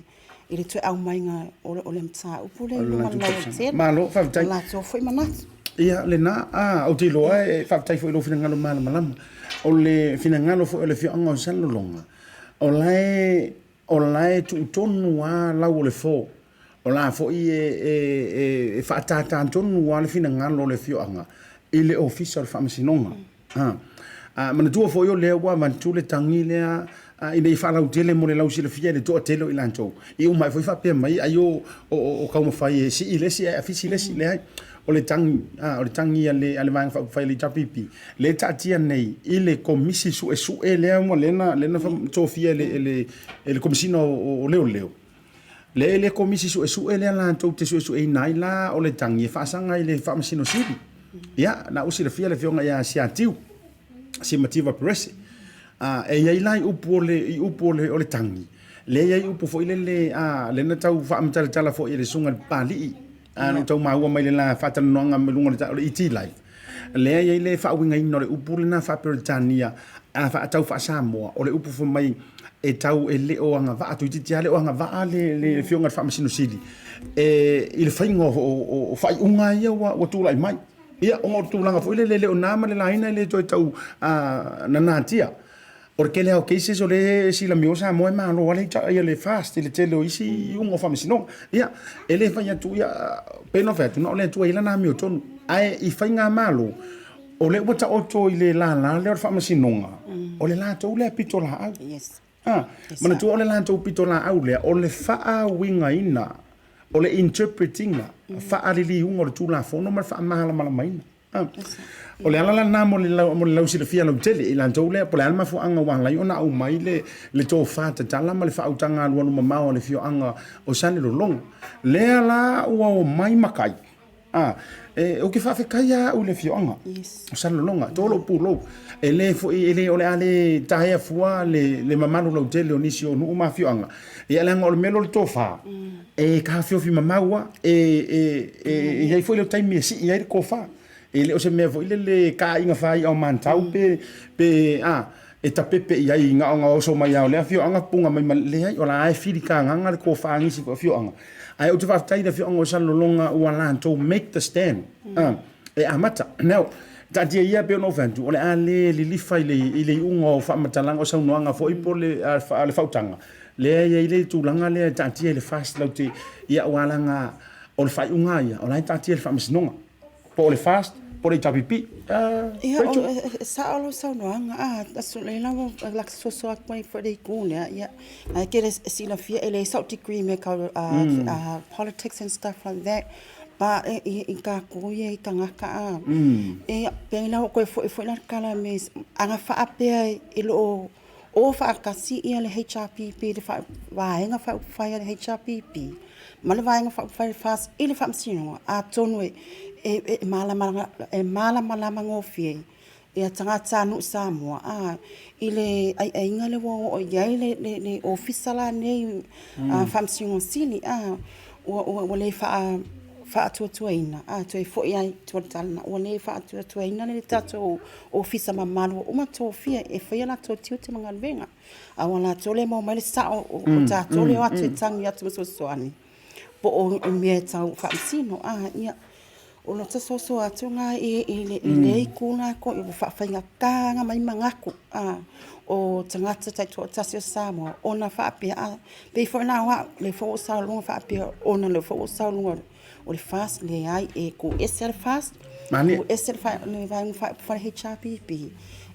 i le toe aumaiga o le mataupu lea i luma o le lautetele. Malo faafetai. O latou foi manatu. Ia, lena, ou te iloa e faafetai foi i lou finagalo malamalama. O le finagalo foi o le afioaga o Salelologa, O la e, o la e tuu tonu lava lau o le fo. O la foi e faatātā tonu lava le finagalo o le afioaga i le Ofisa o le Faamasinoga. A, manatua foi o lea ua avatu le tagi lea ina ia faalautele mo le lausilafia i le toatele o i latou. I uma ae foi faapea mai ai o taumafai e sii le isi ae afisi le isi. Leai. O le tagi, o le tagi a le Vaega Faaupufai a le HRPP, lea e taatia nei i le Komisi Suesue lea ua lea na, lea na tofia e le, e le Komesina o Leoleo, lea e le Komisi Suesue lea latou te suesueina ai la o le tagi e faasaga i le Faamasino Sili. Ia, na ua silafia le Afioga ia Siatiu Simativa Perese. E i ai la i upu o le, i upu o le, o le tagi, lea e i ai upu foi lele, lea na tau faamatalatala foi e le Susuga i le Papalii, na ou tau maua mai le la faatalanoaga mai luga o le ET Live, lea e i ai le faauigaina o le upu lena faa-Peretania, a tau faa-Samoa, o le upu fai mai e tau e le o agavaa, toeitiiti lava le o agavaa le Afioga i le Faamasino Sili i le faiga o faaiuga ia ua tulai mai. Ia, ona o le tulaga foi lele e le o na ma le laina e le toe tau nanatia. O le tele lava o cases o lea e silamio Samoa e malo lava le, le fast i le tele o isi iuga o faamasinoga. Ia, e le fai atu, ia, pei ona fai atu, na o le Atua e i ai lana amiotonu. Ae i faigamalo, o lea ua taoto i le lala lea o le faamasinoga, o le latou lea pitolaau. Yes. Ah, manatua o le latou pitolaau lea, o le faauigaina, o le interpret ina, faaliliuga o le Tulafono ma le faamalamalamaina. O le ala la lena mo le lausilafia lautele i latou lea, po o le a le mafuaaga ua ala ai ona aumai le tofa tatala ma le faautaga alualu mamao a le afioaga o Salelologa. Lea la ua omai matai. A, e, ou te faafetai lava au i le afioaga o Salelologa, to lou pulou. E le foi, e le, o le a le taea fua le, le mamalu lautele o nisi o nuu ma afioaga, ia leaga o le mea lea o le tofa, e taofiofi mamau lava, e, e, e, e i ai foi le taimi e sii ai le tofa. E le o se mea foi lele e taaiga faai'a o manutau pe, pe, a, e tapepe i ai na ona oso mai lava o lea afioaga puna mai ma le, leai, o la e filitagaga le tofa a nisi foi afioaga. Ae ou te faafetai i le afioaga o Salelologa ua latou make the stand, a, e amata. Now, taatia ia pei ona ou fai atu, o le a le lilifa i le, i le iuga o faamatalaga, o saunoaga foi po o le, a, le faautaga, lea e i ai le tulaga lea e taatia i le FAST laute, ia aua leaga o le faaiuga lava ia, o la e taatia i le Faamasinoga. Po o le FAST, po o le HRPP. Ia, o, e sao lau saunoaga, a, aso lea la ua lak soso atu ai foi le itu lea, ia, ae ke le silafia e leai sau degree i mea tau politics and stuff like that, but i, i tatou ia i tagata a, e, pei la ua toe foi foi la le tala me ana faapea e lo o o faatasi ia le HRPP, le Vaega Faaupufai a le HRPP ma le Vaega Faaupufai a le FAST i le Faamasinoga, atonu e malamalama gofie ia tagatanuu Samoa a i le aiaiga lea ua oo i ai le Ofisa la nei Faamasino Sili a ua le faatuatuaina a toe foi lava i tua i le tala ua le faatuatuaina le tatou Ofisa mamalu ua uma ona tofia e fai o latou tiute ma galuega, a ua latou le maua mai le sao o tatou lea e o atu e tagi atu ma fesoasoani po o mea tau faamasino. A, ia, o lota soso atu lena i lea itu latou ua faafaigata ona aumai manatu o tagata taitoatasi o Samoa ona faapea, a, pei foi la o au, lea foi ua ou saunoa faapea ona o lea foi ua ou saunoa O le FAST, leai, e tuu ese le FAST, tuu ese le Vaega Faaupufai HRPP,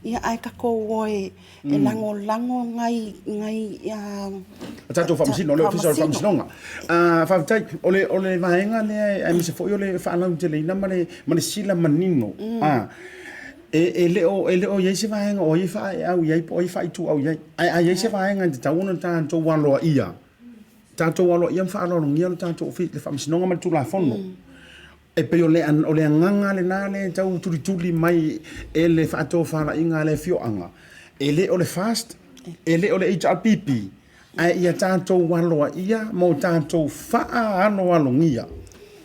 ia ae tatou o e lagolago nai O tatou Faamasino, le Ofisa o le Faamasinoga. Faafetai, o le vaega lea aemaise foi o le faalauteleina ma le sila manino, e le o i ai se vaega o ai e faaeau i ai po o ai e faaituau i ai. Ae a i ai se vaega e tatau ona tatou aloaia, tatou aloaia ma faaaloalogia lo tatou ofisa, le Faamasinoga ma le Tulafono. E pei o le, o le agaga lena lea e tau tulituli mai e le faatofalaiga a le afioaga, e le o le FAST, e le o le HRPP, ae ia tatou aloaia ma o tatou faaaloalogia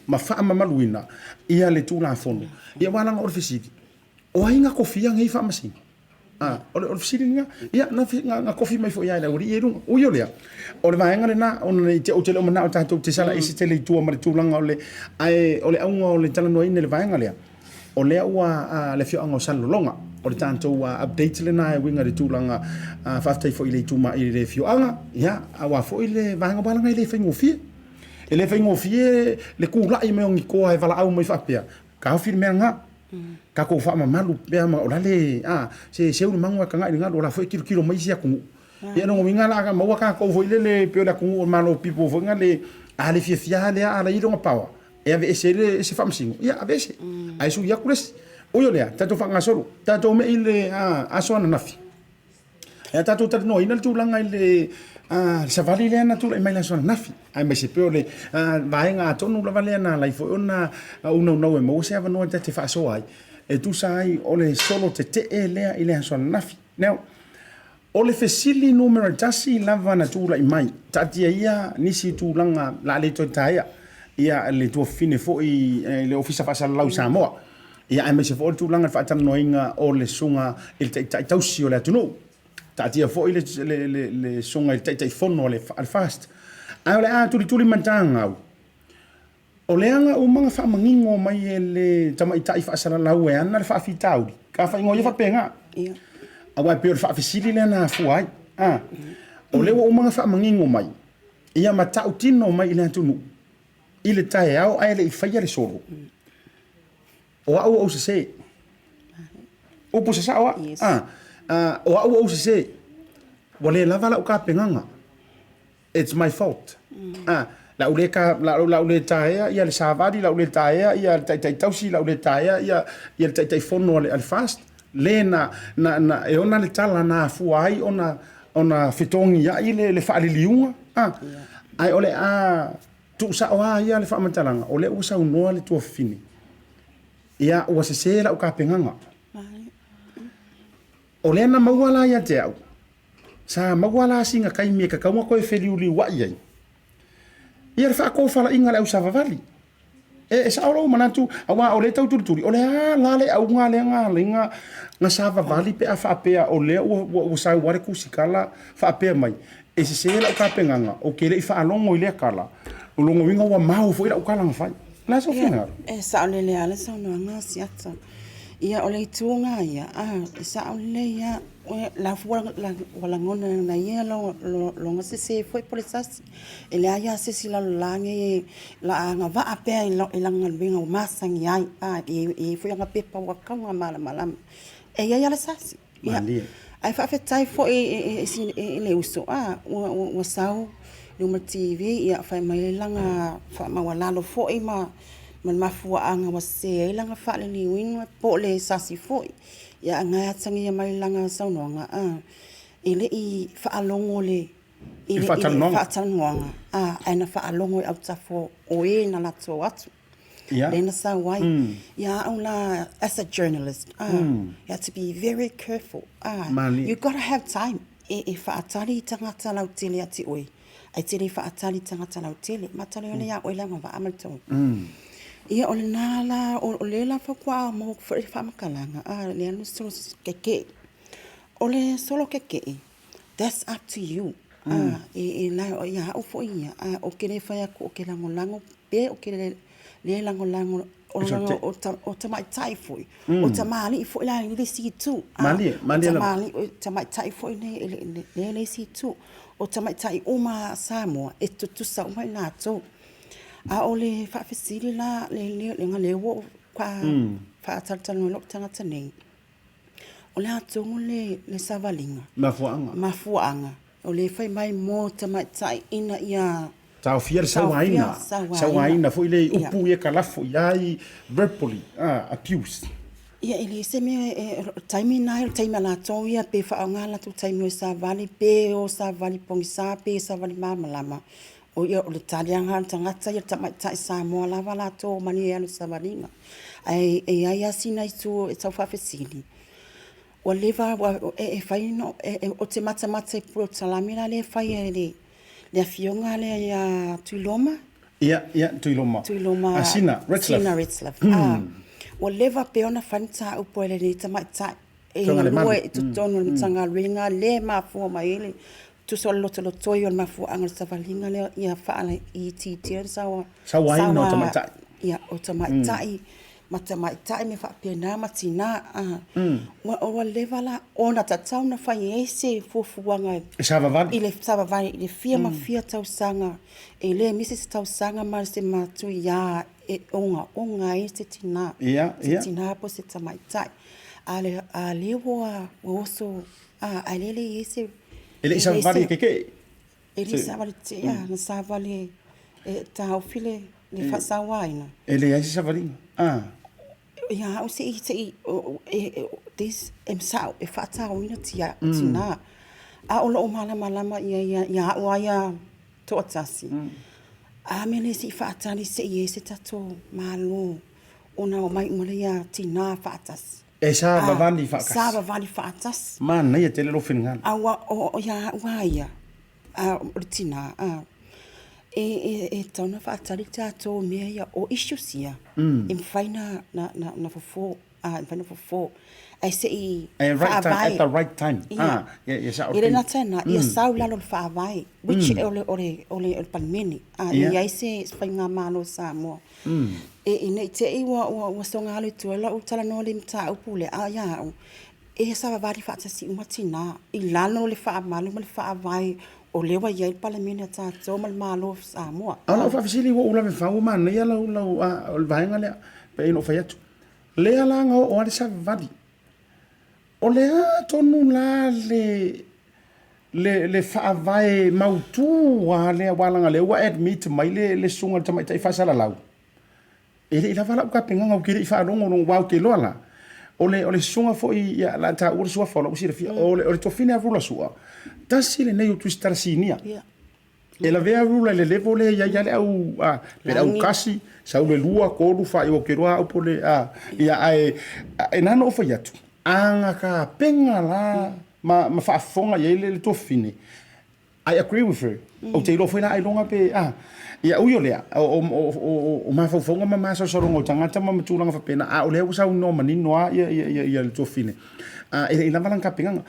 ma faamamaluina ia le Tulafono. Ia aua leaga o le fesili, o ai na tofia nei Faamasino? A, o le fesili lena, ia, na tofi mai foi lava e le aualii ia i luga. Ui o lea, o le vaega lena, ona i te, ou te le o manao tatou te sala ese tele i tua ma le tulaga o le, ae o le auga o le talanoaina i le vaega lea, o lea ua, a, le afioaga o Salelologa, o le tatou update lena e uiga i le tulaga, a, faafetai foi i le ituma, i le afioaga, ia, aua foi le vaega, aua leaga e le faigofie. E le faigofie le tulai mai o ni toa e valaau mai faapea, Taofi le mea lena. Tatou faamamalu pea ma o la le, a, se seu le mago ae tagai i le galu, o la foi e tilotilo mai isi atunuu. Ia lona uiga la a maua tatou foi lele pei o le atunuu o le Malo pipo foi na le, a le fiafia lava lea a la i lona power e aveese ai le ese faamasino, ia aveese. Ae sui atu le isi. Ui o lea, tatou faagasolo, tatou mei i le aso ananafi. E tatou talanoaina le tulaga i le savali lea na tulai mai i le aso ananafi, aemaise pei o le vaega atonu lava lea na ala ai foi ona unaunau e maua se avanoa ta te faasoa ai, e tusa ai o le solo tetee lea i le aso ananafi. Now, o le fesili numera tasi lava na tulai mai, taatia ia nisi tulaga o le a le toe taea ia le tuafafine foi i le Ofisa Faasalalau i Samoa, Ia, aemaise foi o le tulaga i le faatalanoaina o le susuga i le Taitai tausi o le atunuu. Taatia foi le, le, le, le susuga i le Taitaifono a le, a le FAST. Ae o le a tulituli matagau, o leaga uma na faamanino mai e le tamaitai faasalalau e ana le faafitauli, ka faaigoa ia faapena. Aua e pei o le faafesili lea na afua ai. A, o lea ua uma na faamanino mai, ia matautino mai i le atunuu, i le taeao ae le i faia le solo. O au ua ou sese. Upu sasao a? Yes. Ah, o au ua ou sese. Ua le lava lau tapenaga. It's my fault. Ah, la u le ka la la u le taea ia le savali, la u le taea ia le taitai tausi, la u le taea ia ia le Taitaifono a le FAST, le na na na e ona le tala na afua ai ona ona fetogiai le faaliliuga. Ah, ae o le a. Tuusao lava ia le faamatalaga, o lea ua saunoa le tuafafine, ia, ua sese lau tapenaga. O lea na maua la ia te au, sa maua la sina taimi e tatau ona toe feliuliuai ai ia le faatofalaiga a le ausavavali. E sao lou manatu, aua o lea e tau tulituli, o le a la le auga lea na ala ai na savavali pe a faapea o lea ua sau lava le tusitala faapea mai, e sese lau tapenaga, ou te le i faalogo i lea tala, o lona uiga ua mau foi lau tala na fai. O le a sou finagalo? E saolele lava le saunoaga a Siata. Ia, o le itu lena ia, e sao lelei lava. La foi ua lagona e ia lona sese foi po o le sasi. E leai lava se isi lalolagi o le a agavaa pea i lana galuega ua masani ai, e i ai foi ana pepa ua tatau ona malamalama. E i ai lava le sasi, ae faafetai foi i le uso ua sau i luma o le TV fai mai ai lana faamaualalo foi ma le mafuaaga ua sese ai lana faaliliuina po o le sasi foi. Ia a o lena e atagia mai lana saunoaga, e le i faalogo i le faatalanoaga, ae na faalogo i autafa o e na latou o atu, lea na sau ai. Ia au la as a journalist, you have to be very careful, you got to have time e faatali i tagata lautele ia te oe, ae te le faatali i tagata lautele. Matala ia oe le agavaa ma le tauga. Ia o lena la, o lea la faatoa maua atu foi le faamatalaga, lea na solo keke'i. O le solo keke'i, that's up to you. Ia au foi ia, ou te le fai atu ou te lagolago pe ou te le lagolago, o tamaitai foi, o tamalii foi la i le isi itu. O tamaitai foi lea i le isi itu. O tamaitai uma a Samoa, e tutusa uma i latou. A o le faafesili la, leaga o lea ua ou faatalatalanoa i lou tagata nei, o le a tonu le savaliga? Mafuaaga. Mafuaaga, o lea e fai mai mo tamaitai ina ia Taofia le sauaina, sauaina foi lea i upu ia e lafo i ai, verbally abuse. Ia e leai se mea, o le taimi lena o le taimi a latou ia pe faaaoga latou taimi o savali pe o savali pogisa pe savali malamalama. O ia o le tali lava lena a le tagata ia, le tamaitai Samoa lava latou malie e alu i le savaliga. Ae i ai lava sina itu e tau faafesili, ua leva e fai ona, ou te matamata i polokalame la lea e fai e le afioga lea ia Tuiloma. Ia, ia, Tuiloma. Tuiloma. Sina Retzlaff. Sina Retzlaff. Ua leva pea ona fai le mataupu a lenei tamaitai e galue i totonu o le Matagaluega lea e mafua mai ai le tusa o le lotolotoi o le mafuaaga o le savaliga lea ia faaitiitia le sauaina o tamaitai. Ia, o tamaitai ma tamaitai mea faapena ma tina. Ua leva la ona tatau ona fai ai se fuafuaga E savavali. I le savavali i le fia ma fia tausaga, e le misi se tausaga ma se matuia e ogaoga ai se tina, se tina po o se tamaitai. A o lea ua oso, a o lea e leai ai se... E le i savavali e kekee. E le i savali tetee, a, na savali e taofi le faasauaina. E leai se savaliga, a. Ia au se i, se i, this, e sao, e faataoina tina. A o lou malamalama ia ia au lava ia toatasi, a mea lea se i faatali se i i ai se tatou Malo ona omai uma lea tina faatasi. E savavali faatasi. Savavali faatasi. Manaia tele lou finagalo. Aua o ia au lava ia, o le tina, e tatau ona faatali tatou i mea ia, o issues ia, e mafai ona fofo, e mafai ona fofo, ae se i faavae. At the right time. Ia, e le gata i lena, ia sau i lalo o le faavae, which o le Palemene, e i ai se faigamalo a Samoa. Ina ne i te i ua soga alu i tua lau talanoa i le mataupu lea, a ia au, e savavali faatasi uma tina i lalo o le faamalu ma le faavae o lea ua i ai le Palemene a tatou ma le Malo o Samoa. A o lau faafesili ua ou lave fau, ua manaia lau, lau, a, o le vaega lea, pei ona ou fai atu. Lea la na oo ai le savavali. O le a tonu la le, le, le faavae mautu lava lea, aua leaga o lea ua admit mai le, le susuga i le tamaitai faasalalau, E le i lava lau tapenaga ou te le i faalogo aua ou te iloa la, o le, o le susuga foi, ia, o le a taua le suafa o la ua silafia, o le, o le tofine a Rula Sua, tasi lenei o Tusitala Sinia. Yeah. E lavea rula i le level lea e i ai lava le au, a, pe le aukasi, sau le lua, tolu, fa, ia ou te iloa au po o le, a, ia, ae, e na ona ou fai atu, a na tapena la ma, ma faafofoga i ai le, le tuafafine, I agree with her. Ou te iloa foi la ailoga pe, a, ia, ui o lea, o, o, o, o, o mafaufauga ma masalosaloga o tagata ma, ma tulaga faapena, a o lea ua saunoa manino lava ia, ia, ia, ia le tuafafine, a, e le i lava lana tapenaga.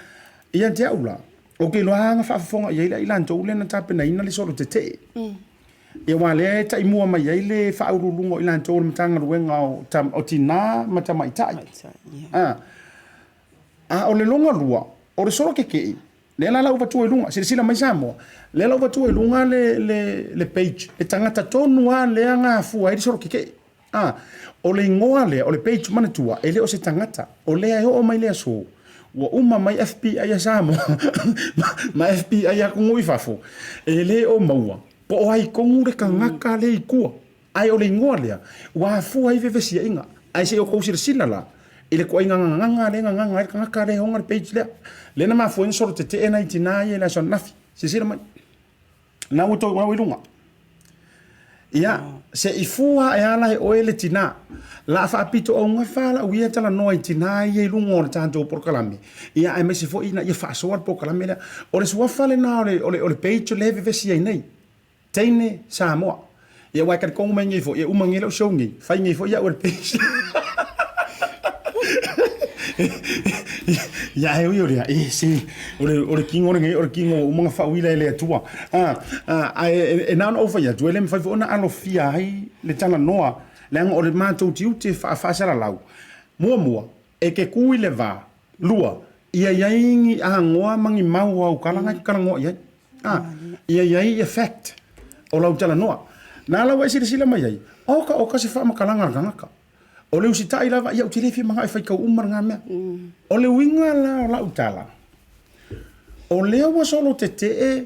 Ia te au la, Ou te iloa lava na faafofoga i ai le ailatou lea na tapenaina le solo tetee. Ia aua lea e taimua mai ai le faauluuluga o i latou o le Matagaluega o, o Tinā ma Tamaitai. A, a o le lona lua, o le solo tetee, lea la la ou avatua i luga, silasila mai Samoa, lea la ou avatua i luga le, le, le page, le tagata tonu lava lea na afua ai le solo tetee. A, o le igoa lea, o le page manatua, e le o se tagata. O lea e oo mai le aso, ua uma mai FBI a Samoa ma FBI a atunuu i fafo, e le o maua po o ai tonu le tagata lea i tua. Ae o le igoa lea, ua afua ai vevesiaiga. Ae se i outou silasila la i le ituaiga gagana lea e gagana ai le tagata lea e ona le page lea. Lea na mafua ai ona solo tetee nai tina ia i le aso ananafi. Silasila mai. Na ua tou i luga. Ia, se i fua ae ala e oe le tinā. La faapito augafa lau ia talanoa i tinā ia i luga o le tatou polokalame. Ia, aemaise foi ina ia faasoa le polokalame lea. O le suafa lena o le, o le, o le page lea e vevesi ai nei. Teine Samoa. Ia, aua e talitonu mai nei foi, e uma nei lau show nei, fai nei foi au e le page. Ia, ae ui o lea, e se, o le, o le tino lenei, o le tino ua uma ona faauila e le Atua. A, a, ae e, e na ona ou fai atu, e le mafai foi ona alofia ai le talanoa, leaga o le matou tiute faa-faasalalau. Muamua, e te ku i le va. Lua, ia i ai ni agoa ma ni mau o au tala na e te talanoa i ai. A, ia i ai effect o lau talanoa. Na ala ua e silasila mai ai, oka oka se faamatalaga a le tagata. O le usitai lava, ia ou te le fia manao e faitau uma lena mea. O le uiga la o lau tala, o lea ua solo tetee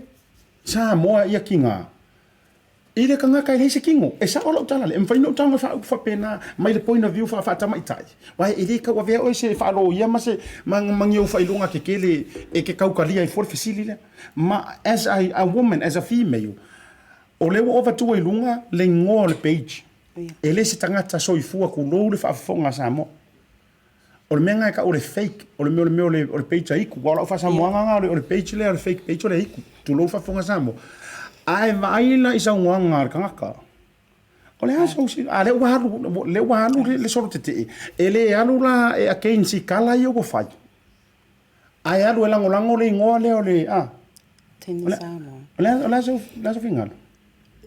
Samoa ia tiga i le tagata e leai se tino. E sao lau tala lea, e mafai ona ou tago e faaupu faapena mai le point of view faa-faatamaitai, aua e le tauavea oe se faaloia ma se ma ni ou faailoga tetele e te tautalia ai fua le fesili lea. Ma as a woman, as a female, o lea ua ou avatua i luga le igoa o le page. E le se tagata soifua tulou le faafofoga a Samoa. O le mea lena e tau o le fake, o le mea o le mea o le, o le page a Iku. Aua o lau faasamoaga lena o le, o le page lea, o le fake page o le Iku. Tulou le faafofoga a Samoa. Ae vaai la i saunoaga a le tagata. O le a sou sila, a lea ua alu, lea ua alu le, le solo tetee. E le alu la e against i tala ia ua fai. Ae alu e lagolago le igoa lea o le, a. Teine Samoa. O le a, o le a sou, le a sou finagalo?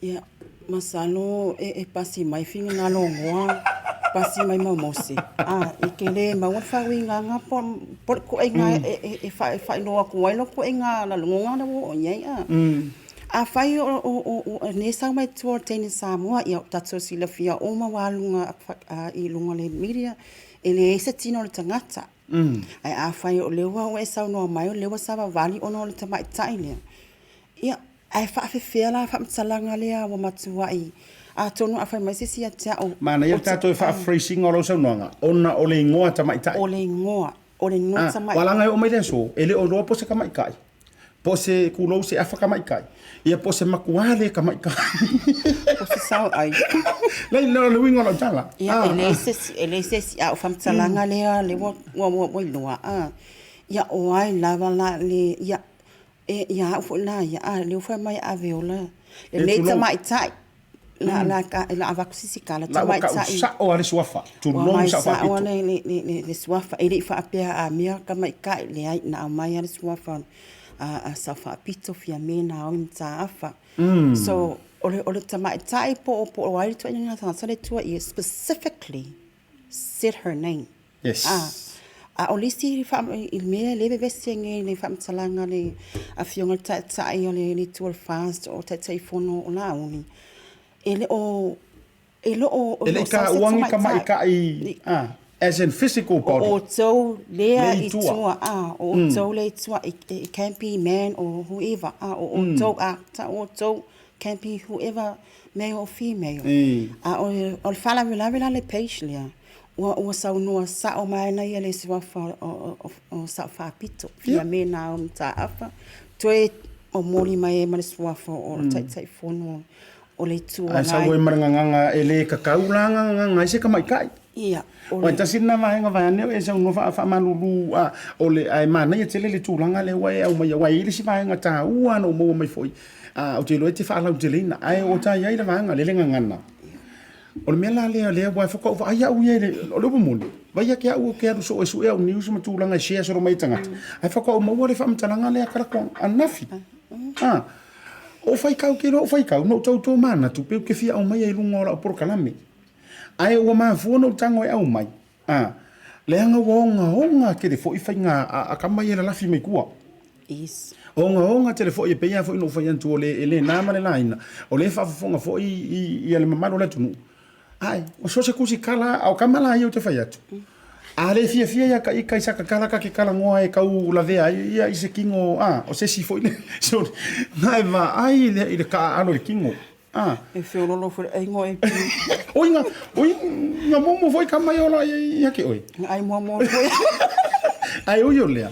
Ia, masalo e, e pasi mai finagalo o moa, pasi mai ma Mose. A, e te le maua le faauigaga po, po le ituaiga mm. e, e, e, fa, e faailoa atu ai lou ituaiga lagona lea ua oo i ai. A, mm. Afai o, o, o, o nei sau mai tua o le teine Samoa, ia o tatou silafia uma ua alu i luga o le media, e leai se tino o le tagata. Ae afai o lea ua e saunoa mai o lea ua savavali ona o le tamaitai lea, ia, ae faafefea la faamatalaga lea ua matuai? Atonu a fai mai se isi ia te au. Manaia le tatou faaphrase ina o lau saunoaga, ona o le igoa tamaitai. O le igoa, o le igoa tamaitai. Aua leaga e oo mai le aso, e le o iloa po o se tamaitai. Po o se tulou se afa tamaitai, ia po o se matua le tamaitai. Po o se saoai. Leai, o le uiga o lau tala. Ia, e leai se isi, e leai se isi, a o faamatalaga lea, lea ua, ua, ua iloa, a, ia o ai lava la le, ia, e, ia au foi la ia, a, lea ua fai mai ave ola lenei tamaitai. La, la, la avatu se isi tala, La ua tau sao lava le suafa, tulou le sao faapito. Ua aumai sao lava le suafa, e le i faapea a mea tamaitai, leai, na aumai lava le suafa a Sao Faapito, Fiame Naomi Mataafa. So, o le tamaitai po o ai le ituaiga tagata lea i tua i ia, specifically said her name. Yes. A o le isi i le mea lea e vevesi ai nei i le faamatalaga a le Afioga i le Taitai o le Itu o le FAST o Taitaifono o Laauli, e le o, e le o, E le i taua ni tamaitai, as in physical body. O outou lea i tua, o outou lea i tua, it can be man or whoever, o outou, a tau outou, can be whoever, male or female. A o le faalavelave la le page lea, Ua, ua saunoa sao mai ana ia le suafa o, o, o, o Sao Faapito, Fiame Naomi Mataafa, toe Momoli mai ai ma le suafa o le Taitaifono o le Itu Ae Agai. sau ai ma le gagana e le kakau la gagana ai se tamaitai. Ia, o Ua le. tasi lena vaega vaeane o e saunoa faamalulu a o le ae manaia tele le tulaga lea ua e aumaia aua e i ai le isi vaega taua na ou maua mai foi a ou te iloa e te faalauteleina ae ua ta i ai le vaega lea le gagana. O le mea la lea lea aua faatoa ou vaai au ia i le o le upu moni, vaai ake au ou te alu soo e sue au news ma tulaga e share solo mai e tagata, ae faatoa ou maua le faamatalaga lea talaatu ananafi. A, o faitau, ou te iloa o faitau, na ou tau tomanatu pe ou te fia aumaia i luga o lau polokalame. Ae ua mafua ona ou tago e aumai, a, leaga ua ogaoga tele foi faiga a tama ia e lalafi mai tua. Yes. Ogaoga tele foi, e pei lava foi ona ou fai atu, o le, e le na ma le laina, o lea e faafofoga foi i, ia le mamalu o le atunuu. Ae, o so o se tusitala, a o tama la ia ou te fai atu, a le fiafia ia ta ita i saka tala ta te talanoa e tau lavea ai ia i se tino, a, o se isi foi lea, sorry, na e vaai lea i le taaalo i le tino. A. E feololo foi le aiga o AP. Oi nga, oi nga momo foi tama ia ola ia te oe. Nga ai moamoa foi. Ae ui o lea,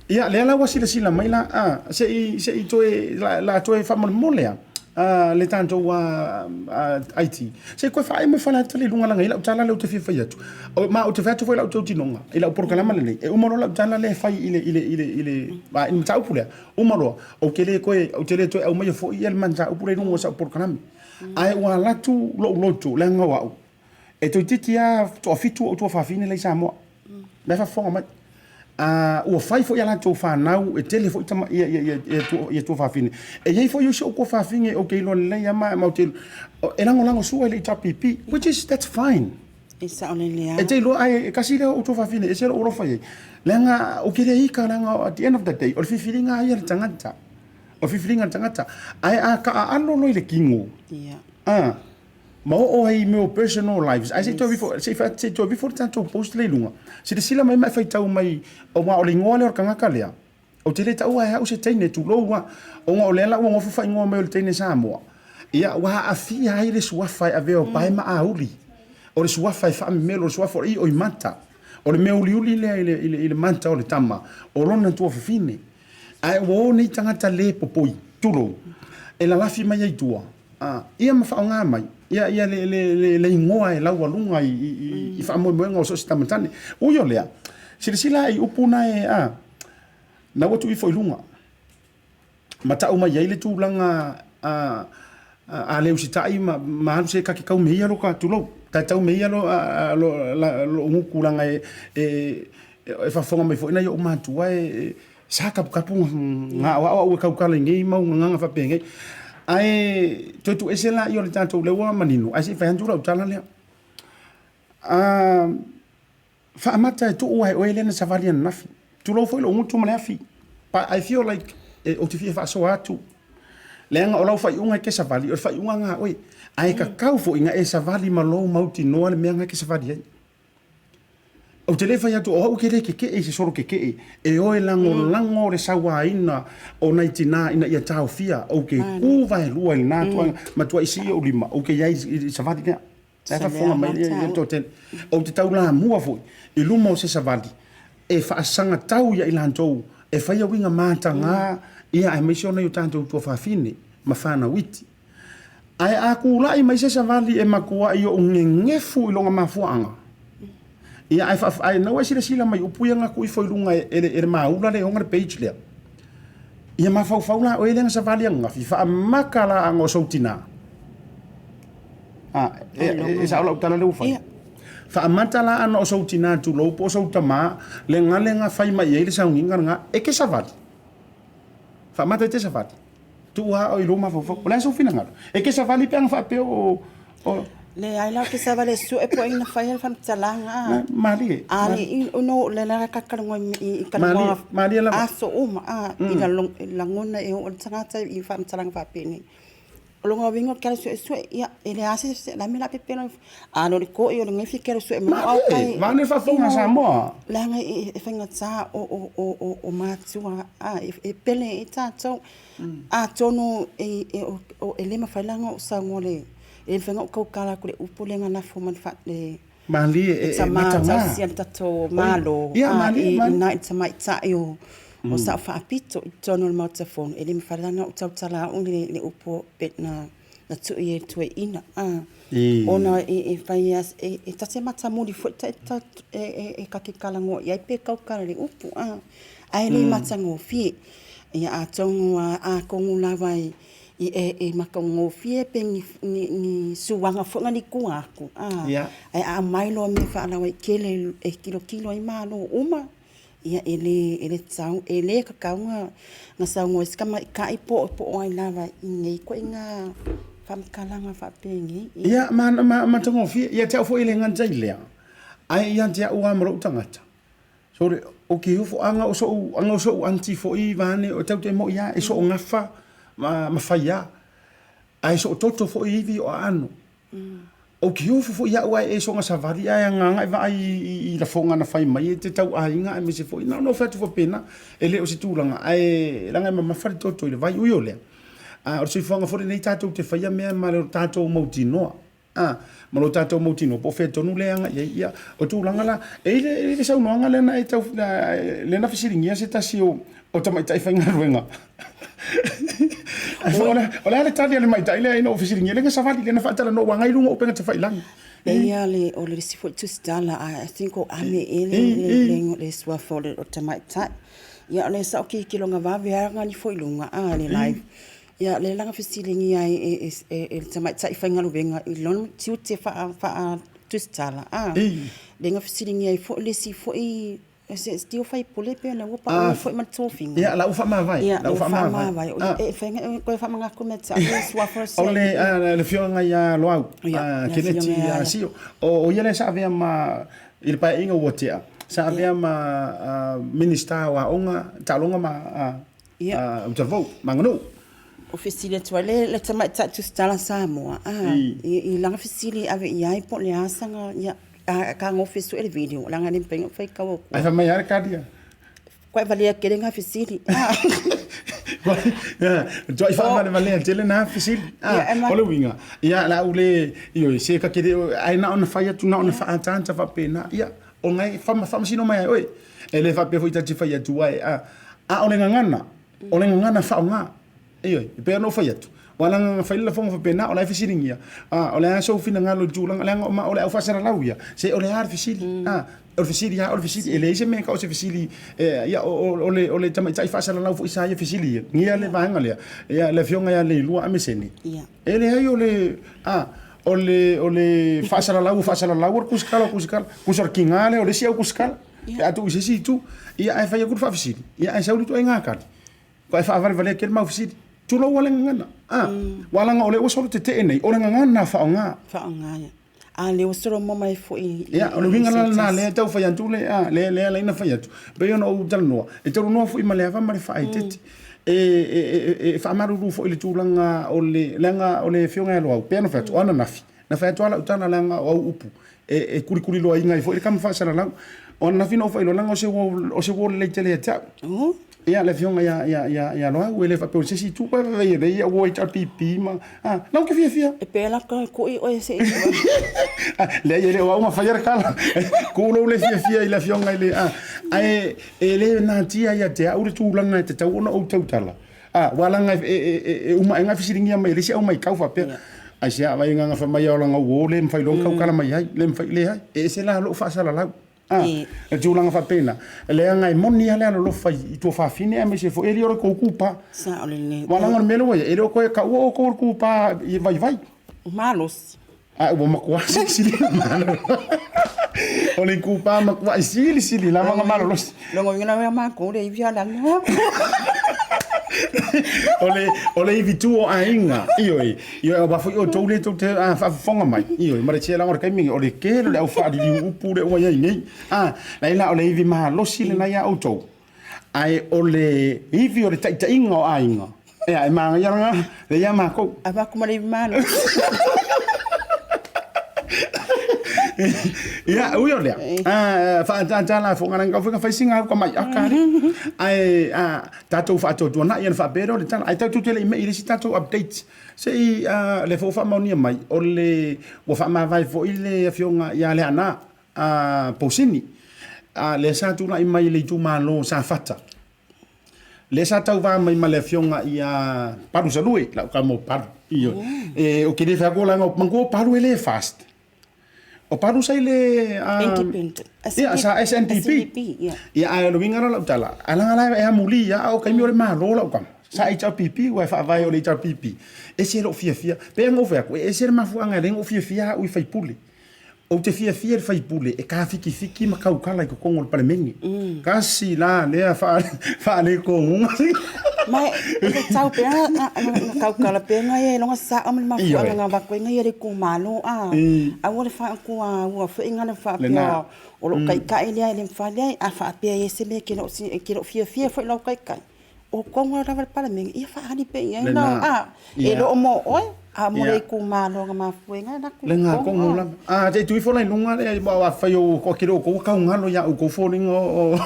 ia lea la ua silasila mai la, a, se i, se i toe, la, la toe faamolemole a, a, le tatou a, a, IT, se i toe faaee mai Faleata le i luga laga i lau tala lea ou te fia fai atu. O, ma ou te fai atu foi i lau tautinoga, i lau polokalama lenei, e uma loa lau tala lea e fai i le, i le, i le, i le, a, i le mataupu lea, Uma loa, ou te le toe, ou te le toe aumaia foi ia le mataupu lea i luga o sau polokalame. Ae ua alu atu lou loto, leaga o au, e toeitiiti lava toafitu ou tuafafine la i Samoa. La e faafofoga mai. A, ua fai foi a latou fanau, e tele foi tama, ia, ia, ia, ia, ia tuafafine. E i ai foi isi ou tuafafine ou te iloa lelei lava ma, ma ou te, e lagolago sua i le HRPP, which is, that's fine. E saolele lava. E te iloa ae e tasi lea o ou tuafafine, e ese lou alofa i ai. Leaga ou te le ika leaga at the end of the day, o le filifiliga lava ia a le tagata. O le filifiliga a le tagata. Ae a taaalo loa i le tino, Ia. a, ma oo ai i mea o personal lives, ae se i toe aveifo, se i se i toe aveifo le tatou post lea i luga, silasila mai ma e faitau mai, aua o le igoa lea o le tagata lea, Ou te le taua e au se teine, tulou a, ona o lea la ua nofo faaigoa mai o le teine Samoa. Ia, ua aafia ai le suafa e avea o pae ma auli. O le suafa e faamemelo, o le suafa o le io i mata. O le mea uliuli lea i le, i le, i le mata o le tama, o lona tuafafine. Ae ua o nei tagata le popoi, tulou, e lalafi mai ai i tua, a, ia ma faaaoga mai, ia, ia le, le, le, le igoa e laualuga i, i, i, i faamoemoega o so o se tama tane. Ui o lea, silasila i upu na e, a, Na ua tuu ifo i luga ma tau mai ai le tulaga a a le usitai ma ma alu se ta te tau me ia lo ka tulou ta tau me ia lo lo lo gutu leaga e e e faafofoga mai foi nai ou matua e sa kapukapu nga o au e kaukala i nei mau gagaga faapenei ae toe tuuese laia o le tatou lea ua manino ae se i fai atu lau tala lea a Faamata e tuu ae oe lea na savali ananafi. Tulou foi lou gutu ma le afi. But I feel like e, ou te fia faasoa atu. Leaga o lau faaiuga e te savali, o le faaiuga na a oe. Ae tatau foi na e savali ma lou mautinoa le mea na e te savali ai. Ou te le fai atu o au ou te le tetee i se solo tetee e o e lagolago le sauaina o nai tinā ina ia taofia. Ou te tu vaelua i lena tulaga, matuai sii ou lima, ou te i ai i le savali lea. La e faafofoga mai le toatele. Ou te taulamua foi i luma o se savali e faasagatau ia i latou e faia uiga mataga ia aemaise o nai o tatou tuafafine ma fanau iti. Ae a tulai mai se savali e matuai ou gegefu i lona mafuaaga, ia ae faa, ae naua e silasila mai upu ia na tuu ifo i luga e le, e le maula lea e ona le page lea. Ia mafaufau la oe lea na savali ananafi, faamata la aga o sou tina. A, e, e, e sao lau tala lea ua fai. Faamata la ana o sou tina tulou po o sou tama, le gale na fai mai i ai le sauniga lena, e te savali. Faamata e te savali. Tuu lava i lou mafaufau. O le a sou finagalo? E te savali pe ana faapea o, o... Leai la ou te savali e sue po o ai na faia le faamatalaga. Malie. A le no le la ka kalongo i kalongo. Malie lava. Aso uma a i la lagona e oo le tagata i faamatalaga faapenei. O lona uiga o ke ala suesue, ia, e leai se se la mea la pepelo a no le koi o le ngefi ke ala sue mo au kai. Vane faafofoga Samoa. Leaga e faigata o o o o o matua a e pele i tatou. Atonu e e o e le mafai la ona ou saunoa le e le mafai ona ou tautala atu i le upu lea na lafo mai le Malie e e mataga. Tausia le tatou Malo a i ina i le tamaitai o O sa'o faapito i totonu o le Maota Fono, e le mafai la ona ou tautala a'u i le upu pe na na tuu i ai le toeaina, a, ona e fai lava e ta te matamuli foi ta e ta te talanoa i ai pe tautala i le upu, a, ae le matagofie. Ia atonu atonu lava e matagofie pe ni suaga foi na ni tua atu, a, ae a aumai loa mea faalauaitele e tilotilo i ai Malo uma, ia e le tatau, e le tatau ona saunoa ai se tamaitai po o ai lava i nei ituaiga faamatalaga faapenei. Ia, ma matagofie. Ia te au foi e le gata i lea, ae ia te au lava ma lou tagata, sole, ou te ofo, ana o so'u, ana o so'u aunty foi vaeane, e tatou te moi lava, e soogafa ma faia, ae soototo foi ivi o aano. Ou te ofo foi au ae e soona savali ae agaga e vaai i lafoga na fai mai e te tau aiga aemaise foi na ona ou fai atu faapena e le o se tulaga ae leaga e mamafa le toto i le vai. Ui o lea, o le soifuaga foi lenei tatou te faia mea ma lo tatou mautinoa, ma lo tatou mautinoa po o fea tonu lea e agai ai. Ia, o tulaga la, e i ai le saunoaga lea na e tau, lea na fesiligia se tasi o tamaitai faigaluega. O le a le tali a le maitai lea ina ua fesiligia, lea na savali, lea na faatalanoa, ua agai i luga o upega tafailagi. Eia le, o le isi foi tusitala, I think o Ame ea le suafa o le tamaitai. Ia o lea sa ou tilotilo vave lava na ifo i luga a, le live. Ia lea la na fesiligia ai e le tamaitai faigaluega i lona tiute faa-tusitala, a, lea na fesiligia ai foi le isi foi Se o faipule pe ona ua pau foi ma le tofiga. Ia, la ua faamavae. Ia, la ua faamavae. E fai koe faamanatu mea te au suafa o O le le afioga ia Loau, Keneti Sio. O ia lea sa avea ma i le paeaiga ua tea, sa avea ma Minisita o Aoga, Taaloga ma Talavou ma Aganuu. O fesili atu ai le tamaitai tusitala Samoa, i lana fesili e ave i ai po o le a sana, ia, fetagofi e sue le video, leaga e le mafai ona faitau atua. Ae fai mai lava le tali ia. Ua valea tele na fesili. Tuai faavalevalea tele na fesili. O le uiga, ia, la u le, ioe, se ta te le, ae na ona fai atu, na ona faaataata faapena, ia, o na e faamasino mai ai oe. E le faapea foi ta te fai atu ai, a o le gagana, O le gagana faaaoga. Ioe, e pei ona ou fai atu, ua leaga na fai le lafoga faapena, o la e fesiligia, a, o le a sou finagalo i le tulaga, leaga o le au faasalalau ia, se o le a le fesili, a, o le fesili lava o le fesili, e leai se mea e tau o se fesili, ia, o le tamaitai faasalalau foi sa ia fesili ia, ia le vaega lea, ia le afioga ia Leilua Amesene, e leai o le, a, o le, o le faasalalau o faasalalau, o le kusikala o kusikala, kusa o le kiga lea o le isi au kusikala. Pe a tuu i se isi itu, ia ae fai atu le faafesili, ia ae sau le ituaiga tali, ae faavalevalea tele mau fesili. Tulou a le gagana. A, ua leaga o lea ua solo tetee nei, o le gagana faaaoga. Faaaoga, ia. A lea ua solo mai foi i Ia, o le uiga la lena lea e tau fai atu le, a, lea, lea la ina fai atu. Pei ona ou talanoa, e talanoa foi ma le ava ma le faaeteete. E faamalulu foi i le tulaga o le, leaga o le afioga ia Loau, pei ona fai atu, o ananafi, Na fai atu lava lau tala leaga o au upu e kulikuliloaina ai foi le tama faasalalau. O ananafi na ou faailoa leaga o se uo, o se uo lelei tele ia te au. Ia le afioga ia Loau e le faapea o se isi itu e lelei au uo HRPP ma a la ou te fiafia. E pei la toe kui oe se i Leai e le o au na faia le tala. Ku lou le fiafia i le afioga i le a ae e le natia ia te au le tulaga e tatau ona ou tautala. A, ua laga e uma ae fesiligia mai e le isi au maitau faapea, aisea vai agaga fai mai olaga uo le mafai loa ona tautala mai ai, le mafai, leai, e ese la lou faasalalau. A, le tulaga faapena, leaga e moni lava le alolofa i tuafafine aemaise foi e le o le tou kupa. Sao lelei. Ua laga o le mea lea ua i ai, e le o toe taua outou o le kupa i vaivai. Malosi. Ae ua matua silisili malo. O le itupa matuai silisili lava ona malolosi. Lona uiga la matou le ivi ala. O le ivi tu o aiga, ioe, ioe aua foi outou lea tou te faafofoga mai, ioe, ma le tele o le taimi o le tele o le au faaliliu upu lea ua i ai nei. A, laila o le ivi malosi lena ia outou. Ae o le ivi o le taitaiga o aiga, ea, e manaia lena, lea ia matou. Avatu ma le ivi malosi. Ia, ui o lea, faaataata lafoga leaga tau fai na fai sina au tamaiaka alii. Ae tatou faatuatuanai ona faapea lea o le tala. Ae tatou te le i mei i le isi tatou update. Se i, lea foi ua faamaonia mai, o le, ua faamavae foi le afioga ia Leaana Pausini, lea sa tulai mai i le itumalo o Safata. Lea sa tauva mai ma le afioga ia Palu Salue, lau tama o Palu. Ioe. E, ou te le fai atu leaga, manatua o Palu e le FAST. O Palu sa i le Independent. Ia, sa SNDP. SNDP, ia. Ia, ae o le uiga la o lau tala, ae leaga la e amuli ia, a o taimi o le Malo lau tama. Sa HRPP, aua e faavae o le HRPP. Ese lou fiafia. Pei ona ou fai atu, e ese le mafuaaga e ala ai ona ou fiafia au i faipule. Ou te fiafia i le faipule e tafikifiki ma tautala i totonu o le Palemene. Tasi la lea faaletonuga. Ma e tatau pea na tautala pea na ia iloga sao ma le mafuaaga na avatu ai na ia le itumalo a. Aua le faatua foi na le faapea o lou taitai lea e le mafai lea a faapea e i ai se mea e te le o fiafia foi i lau taitai o totonu lava o le Palemene, ia faaali pea i ai lau, a, e le o mo oe, a mo le itumalo na mafua ai ona alu atu i Lena totonu. tonu lava. A, se i tuu ifo la i luga le, aua afai o toatele o outou ua taugalo ia outou foliga o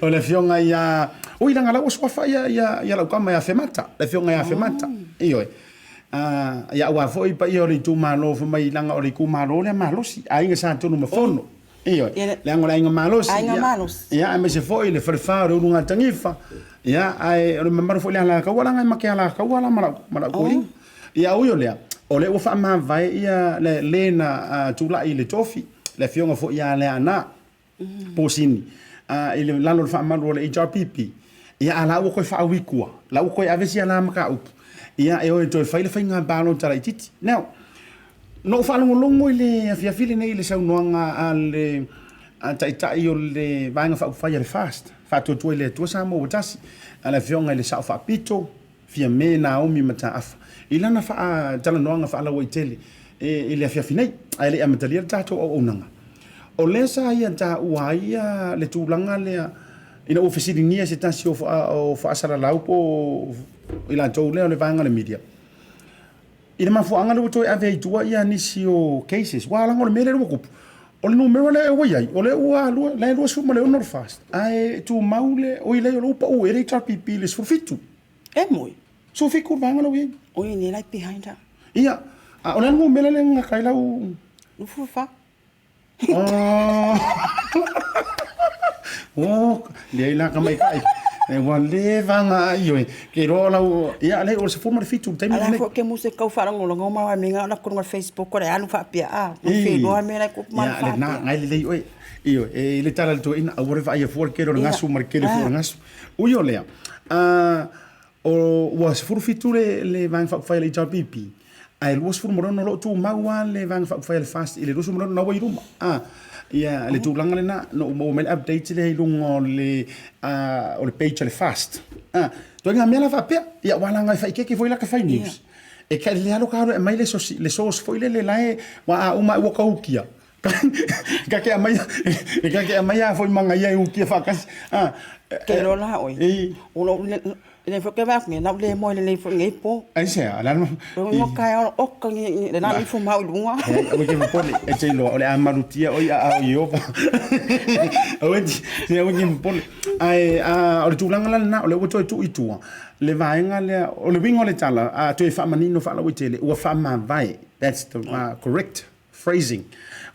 o le afioga ia, oi leaga la ua suafa ia ia ia lau tama ia Femata, le afioga ia Femata. Ioe. A, ia aua foi paia o le itumalo fai mai leaga o le itumalo lea malosi, aiga Sa Tunumafono. Ioe, leaga o le aiga malosi. Aiga malosi. Ia, aemaise foi le falefa o le Ulugatanifa. Ia, ae o le mamalu foi o le Alataua, leaga e ma te Alataua la ma lau, ma lau toeaina. Ia, ui o lea, o lea ua faamavae ia le, le na tulai i le tofi, le afioga foi ia Leaana Posini, i le lalo o le faamalu o le HRPP. Ia, a la ua toe faaui i tua, la ua toe ave sia la mataupu, ia, e o e toe fai le faiga palota laitiiti. Now, Na ou faalogologo i le afiafi lenei i le saunoaga a le Taitai o le Vaega Faaupufai a le FAST, Faatuatua i le Atua Samoa ua Tasi, a le Afioga i le Sao Faapito, Fiame Naomi Mataafa, i lana faatalanoaga faalauaitele i le afiafi nei, ae le i amatalia le tatou auaunaga. O lea sa ia taua ai le tulaga lea ina ua fesiligia e se tasi o faasalalau po o i latou lea o le vaega o le media, I le mafuaaga lea ua toe ave ai i tua ia nisi o cases, aua leaga o le mea lea ua tupu, o le numera lea ua i ai, o lea ua lua, la e 26 le FAST, ae tumau le, oi leai o lea ua pau ea le HRPP i le 17. E moi. 17 le vaega la ua i ai. Oi nei la e behind au. Ia, a o le a le numera lea e gata ai lau... 24. Oh, leai la tamaitai. E ua leva ona ioe. Ke iloa o lau, ia leai o le 17 i le taimi Ala lenei. foi ke muse kau faalogologo ma wa minga ona kulu Facebook o le alu faapea a ma feiloa mea la e kupu ma Ia, lena, faapea. ngai lelei oe. Ioe, e i le tala a le toeaina, aua le vaaia fua le tele o le gasu ma le tele foi o le gasu. Ui o lea, o, ua 17 le, le Vaega Faaupufai a le HRPP, ae 26 o lo o tumau lava le Vaega Faaupufai a le FAST i le 26 na ua i luma. A, ia, le tulaga lena, na ou maua mai le update lea i luga o le, o le page a le FAST. A, ituaiga mea la faapea, ia aua leaga e faaeteete foi la ta fai news. E ta, le alu ka alu e aumai le sosi, le source foi lele la e, aua a uma ua tau ukia. E ta te aumai, e ta te aumai lava foi ma aga ia e ukia faatasi. A, Ke iloa la oe, o lou le foi ke vaai atu nei, na ou le moe lelei foi i lenei po. Aisea, o le a le O lou taeao oka le la ifo ma au i luga. Leai, aua e te popole, e te iloa o le a malutia oe i aao o Ieova. Aua e te, aua e te popole. Ae o le tulaga la lena, o lea ua toe tuu i tua le vaega lea, o le uiga o le tala, a toe faamanino faalauaitele, ua faamavae, that's the correct phrasing,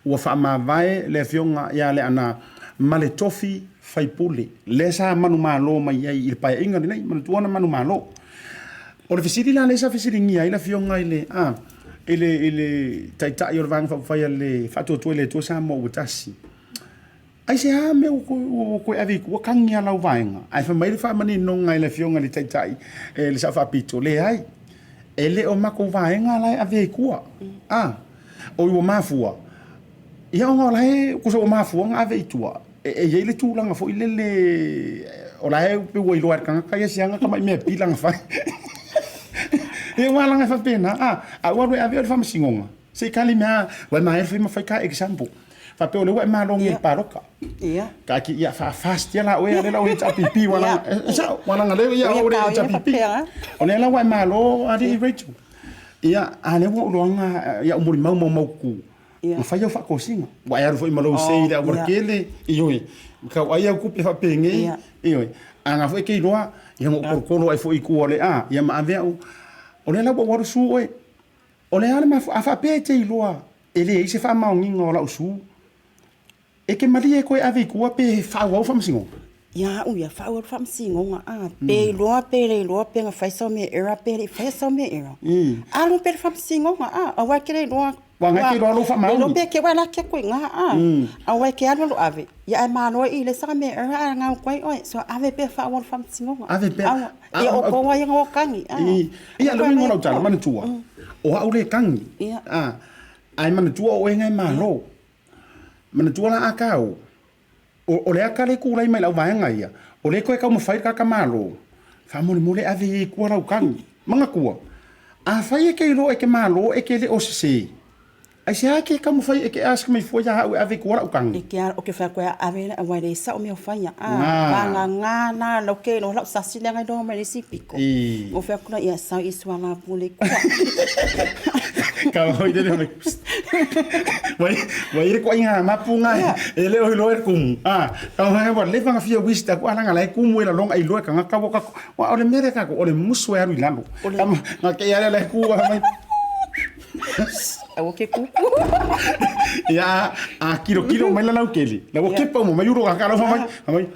ua faamavae le Afioga ia Leaana ma le tofi faipule, lea sa manumalo mai ai i le Paeaiga lenei, manatua ona manumalo. O le fesili la lea sa fesiligia ai le Afioga i le, a, i le, i le Taitai o le Vaega Faaupufai a le Faatuatua i le Atua Samoa ua Tasi, Aisea mea ua toe ave i tua tagi a lau vaega? Ae fai mai le faamaninoga i le Afioga i le Taitai, le Sao Faapito, Leai, e le o matou vaega la e ave i tua. A, oi ua mafua, ia ona o la e, tusa ua mafua ona ave i tua, e i ai le tulaga foi lele, o la e pei ua iloa e le tagata ia si ana tamai mea pila na fai. Ia aua leaga e faapena, a, a ua alu e ave oe i le faamasinoga, Se i kali mea wai ma e fai ma fai ka example. Faapea o lea ua e malogi i le paloka. Ia. Ka ki ia faa-fast ia la oe a lea la o HRPP wa langa. E sao, wa langa lea ia o le HRPP. O lea la ua e malo alii Rachel. Ia, a lea ua ou iloaga ia ou molimau maumaututu. Na fai au faatosina. Ua e alu foi ma lou sei i le aualatele, ioe. Tau ai au tupe faapenei, ioe. A na foi e te iloa, ia na ou tolotolo ai foi i tua o le a, ia ma ave au. O lea la ua ou alu su oe. O le a le mafuaaga? A faapea e te iloa e leai se faamaoniga o lau su, e te malie e toe ave i tua pe faaauau faamasinoga? Ia a'u ia, faaauau le faamasinoga, a, pe iloa pe le iloa pe na fai sau mea error pe le i faia sau mea error, alu pea i le faamasinoga, a, aua e te le iloa. Ua agai te iloa lou faamaoni. Le iloa pe te i laki atu i ina, a, aua e te alu alu ave, ia ae malo ai i le saga mea error ae gau atu ai oe. So ave pea faaauau le faamasinoga. Ave pea. Aua, ia o outou lava ia na o tagi, a. Ia, le uiga o lau tala, manatua, o au le tagi, a, ae manatua o oe na e malo. Manatua la a kau, O le aka lea e tulai mai i lau vaega ia, o lea e toe taumafai le tagata Malo, faamolemole ave ia i tua lau tagi. Manatua, afai e te iloa e te Malo e te le o sese, aisea e te taumafai e te ask mai fua ia au e ave i tua lau tagi? E te ou te fai atu e ave le aua e leai sau mea o faia, a vagana na lau ke iloa lau sasi leaga iloa mai le isi pito. Ou fai atu lea, ia sau i suala pule i tua. Ka hoi lele mai. Wai wai le koinga mapunga e le oi loe kumu. Ah, ka hoi wa le fanga fia wis ta ko ala ngala kumu e la longa i loe ka ngaka woka. Wa ole mere ka ko ole musu e aru i lalo. Ka nga ke ale le ku mai. Aua ke kuku. Ia a kilo kilo mai la lau keli. La wo kepa mo mai uro ka ka mai. Mai.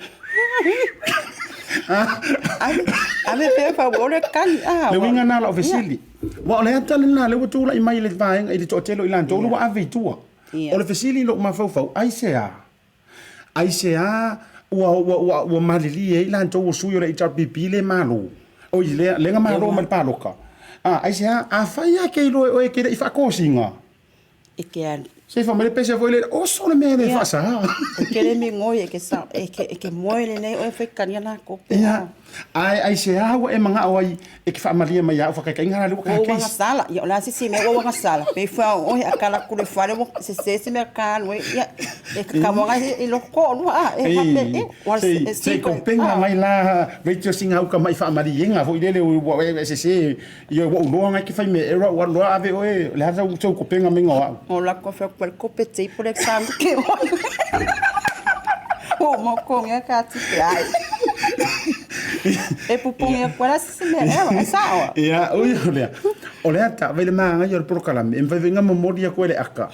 Ave ave pea fa ole kani ah. Le uiga na lau fesili. Ua o le ata lena lea ua tulai mai i le vaega i le toatele o i latou lea ua ave i tua. O le fesili i lou mafaufau, aisea? Aisea ua, ua, ua, ua malilie ai latou o sui o le HRPP le malo? Oi, lea, lea na malo mai le paloka. A, aisea? Afai lava e te iloa e oe e te le i faatosina. E ke alu. Se fa mai le pese foi le oso le mea le faasa. E ke le migoi e ke sa e ke e ke moe lenei oe fai kania la kope. Ia. Ae aisea ua e mangao ai e ke faamalie mai ia au whakaikainga la le ua kaha case. Sala. Ia o le a se isi mea ua uagasala. Pe fua o oe a kala ku le fale ua sese se mea ka alu ai. Ia e kakamoga i loko o lua a e hape e ua se se kopenga mai la Rachel singa uka mai faamaliega foi lele ua e sese Ioe, ua ou loa ngai ke fai mea error, ua loa ave oe, le ha sau sau kopenga mai ngao au. O la ko fa ko ko pe te po le sang ke o. O mo ko nge ka ti pe ai. E pupu nge ko la se mea error, e sa o. Ia, ui o lea. O lea ta, vai le maanga i o le polokalame, e mwhai venga momori a koe le aka.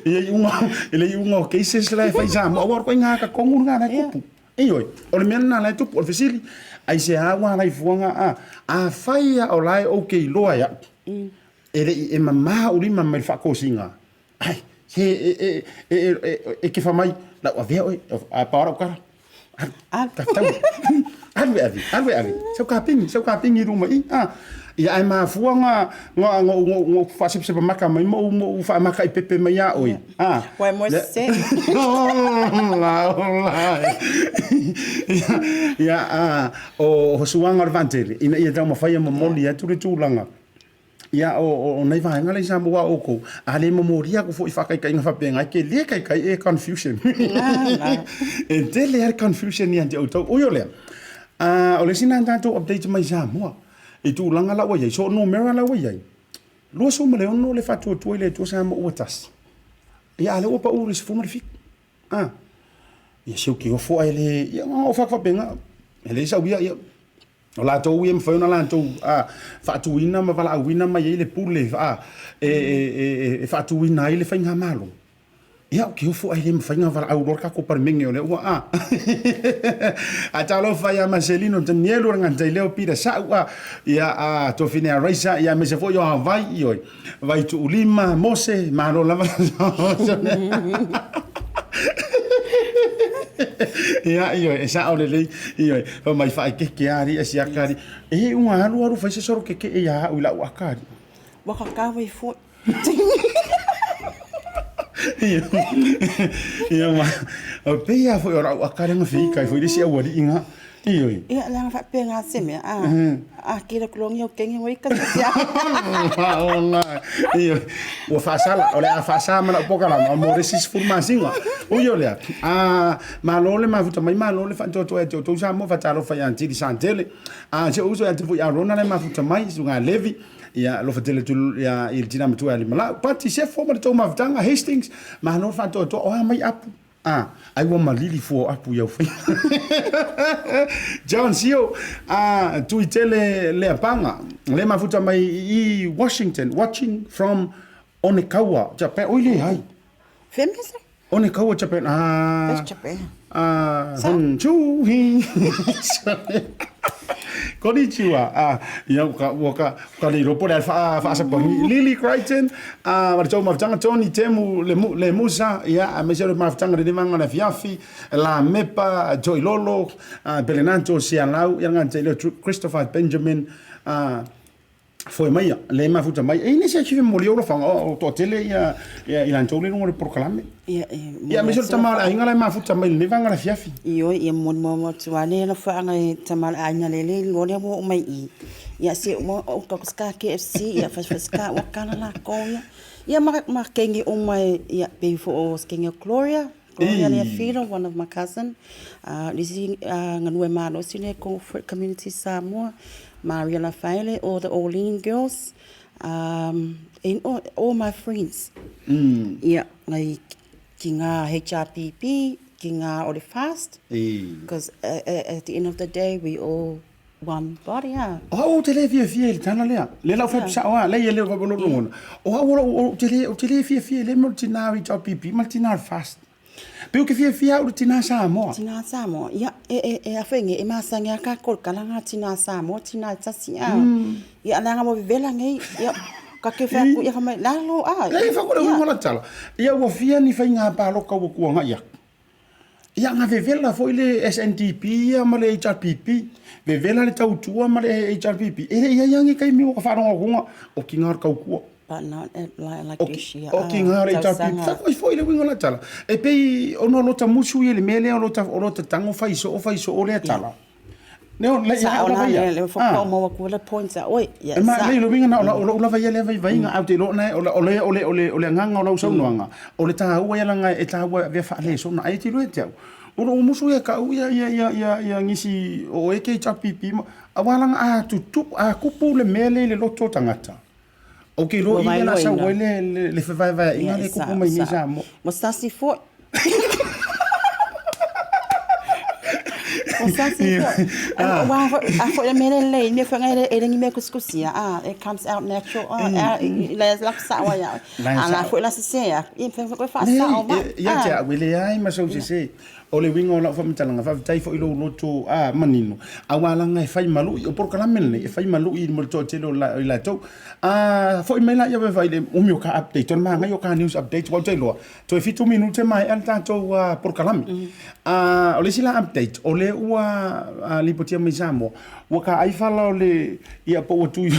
Ia i unga, i le i unga o cases la e fai sa, mo awa ko inga ka kongu nga la kupu. Ioe, o le mea lena la e tupu, o le fesili, aisea ua ala i fuaga a, afai a o la e ou ke iloa e a'u, e le i e mamā ou lima mai le faakosiga, ai, se e, e, e, e, e, e kefa mai, lau avea oe, a pao lau kala, alu, tafitaua, alu e ave, alu e ave, sau kapingi, sau kapingi i luma i, a, ia ae mafua nga, nga, nga, nga, nga faasepsepa maka mai ma ou, ma ou faamaka i pepe mai iā oe, Ah. Uai mo se. Ola, ola. Ia, ah, o suaga o le vaatele, ina ia taumafai e momoli atu le tulaga. Ia, o, o nai vaega la i Samoa a outou, a le momolia aku foi i faakaikaiga faapena, e tele kaikai e confusion. E tele lava le confusion ia te outou. Ui o lea, ah, o le isi lena tatou update mai Samoa, i tulaga la ua i ai, so o numera la ua i ai, 26 le faatuatua i le Atua Samoa ua tasi. Ia a lea ua pau i le 17. A. Ia se uki ofo ae le ia o fa faapena. E leai sau ia ia o latou ia e mafai ona latou a faatuina ma valaauina mai ai le pule a e e e e faatuina ai le faigamalo. Ia, ou te ofo ai le mafai ona valaau loa le tatou Palemene o lea ua a. Ae talofa ia Marcelino Tanielu, le Gata Leo Peter Sa'u a, ia a Tofine Araisa, ia aemaise foi o Hawaii, ioe, Vaituulima, Mose, malo lava. Ia, ioe, e sa'o lelei, ioe, fai mai faaikeke lava alii a siaka alii. E ua alu alu fai se solo keke'e ia a'u i la'u aka alii. Ua kakau ai foi. Ia ma, o pei lava foi o lau aka lea na feika ai foi le isi aualii na. Ioe. Ia, leaga faapena se mea, a, a kila kulogi au kenge ua ika se sia. Ola, ioe. Ua faasala, o le a faasa ma lau pokalama mo le isi 10 masina. Ui o lea, a, malo le mafuta mai, malo le faatoatoa ia te outou Samoa, faatalofa ia Antili Santele, a, si ou uso ia te foi Arona le mafuta mai, susuga Levi, Ia alofa tele atu ia i le tina matua ia Limalau. Pati Sefo ma le tou mafutaga Hastings, malo le faatoatoa o a mai apu. A, ai ua malili fua o apu i au faiva. John Sio, a, tui tele Leapaga, le mafuta mai i Washington, watching from Onekawa, Japan. Oi leai. Fea mea sa? Onekawa, Japan. A, Japan. Hon chu hi. Konnichiwa. Ia ua ua ka ka le iloa po o le a le faasapani. Lily Crichton, ma le tou mafutaga Tony Temu le le Musa, ia aemaise o le mafutaga i lenei vaega o le afiafi, Lamepa Toilolo, Belenato Sealau, ia le gata i lea o Christopher Benjamin, foe maia le mafuta mai e ine se ki mo lio fa o to tele ia ia i lantou le lunga le porokalame Ia, e ia momoli me se atu tama le aiga la mafuta mai le vanga la fiafi. Ioe, ia momoli muamua atu lava le alofaga e tama le aiga lele i luga lea ua oo mai i i. Ia se uma o ka KFC ia fasifasika ua kala lakou ia. Ia ma ma kenge uma e ia pei foi o se kenge o Gloria, Gloria Leafilo, one of my cousin, le isi galue malosi lea i Corporate Community Samoa, Maria Lafaele, all the Orlean girls, and all my friends. Ia, ngai ki ngā HRPP, ki ngā o le FAST, because at the end of the day we all one body, a. O au ou te le fiafia i le tala lea. Lea la ou fai atu sao lava, leai e le o logona. O au ou te le, ou te le fiafia i lea mea o le tina o le HRPP ma le tina o le FAST. Pei ou te fiafia au i le tina Samoa. Tina Samoa, ia, e a foi nei, e masani lava tatou i le tala lena tina Samoa, tina e tasi a. Ia leaga ua vevela nei, ia, ta te fai atu, ia fai mai, lalo a. Leai, e fai atu le uiga o la tala. Ia ua fia ni faiga palota ua tuanai atu. Ia na vevela foi le SNDP ia ma le HRPP, vevela le tautua ma le HRPP. E le i ai lava ni taimi ua ka faalogo atu o tiga o le tautua. But not at like o, this year. O tiga o le HRPP. Fai foi le uiga o la tala. E pei ona o lota musu ia i le mea lea o lota, o lota tago fai soo, fai soo lea tala. Sao la lea, lea faatoa maua atu ai le points a oe. Ia, sa. Ma le uiga na, o lou lava ia lea vaivaiga, ae ou te iloa na, o le, o le, o le, o le agaga o lau saunoaga, o le taua ia leaga e taua e avea faaleso na. Ai e te iloa ia te au, o lou musu ia tau ia, ia, ia, ia, ia nisi o oe ke HRPP ma, aua leaga a tutupu, a tupu le mea lea i le loto o tagata, ou te iloa i le a sau ai le, le, le fevaevaeaiga lea e tupu mai nei i Samoa. Ua sasi foi. Ua sasi foi. Aua foi, a foi le mea lelei, mea foi ngai e le ni mea kusikusia, ah, it comes out natural, ah, le la sao ai au. A la foi la sese a, ia foi foi faasao mai. Ia te au, e leai ma sou sese. O le uiga o lau faamatalaga, faafetai foi i lou loto manino, aua leaga e fai ma lui, o polokalame lenei e fai ma lui mo le toatele o i latou. Foi mai laia vaivai i le umi o ka update, o le manaia o ka news update, aua ou te iloa, toe 7 minute maea le tatou polokalame. O le isi la update, o lea ua lipotia mai Samoa, ua taai fala o le, ia po ua tui,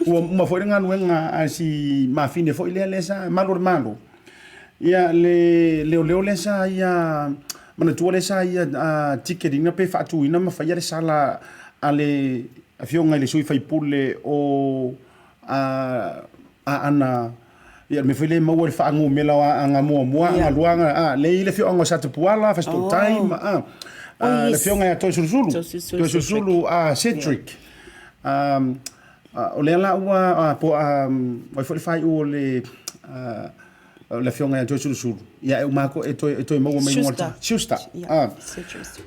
ua uma foi le galuega a si mafine foi lea lea sa malu o le Malo. Ia le leoleo lea sa ia manatua lea sa ia ticket ina pe faatuina ma faia le sala a le afioga i le sui faipule o Aana ia le mea foi lea e maua i le faanumera o Aana muamua, Aana lua, Aana lea e i ai le afioaga o Satapuala, Fasitootai ma le afioga ia Toesulusulu, Toesulusulu Cedric. O lea la ua, po o ai foi le faaiu o le le afioga ia Toesulusulu, ia e uma atu e toe, e toe maua mai luga o le Schuster.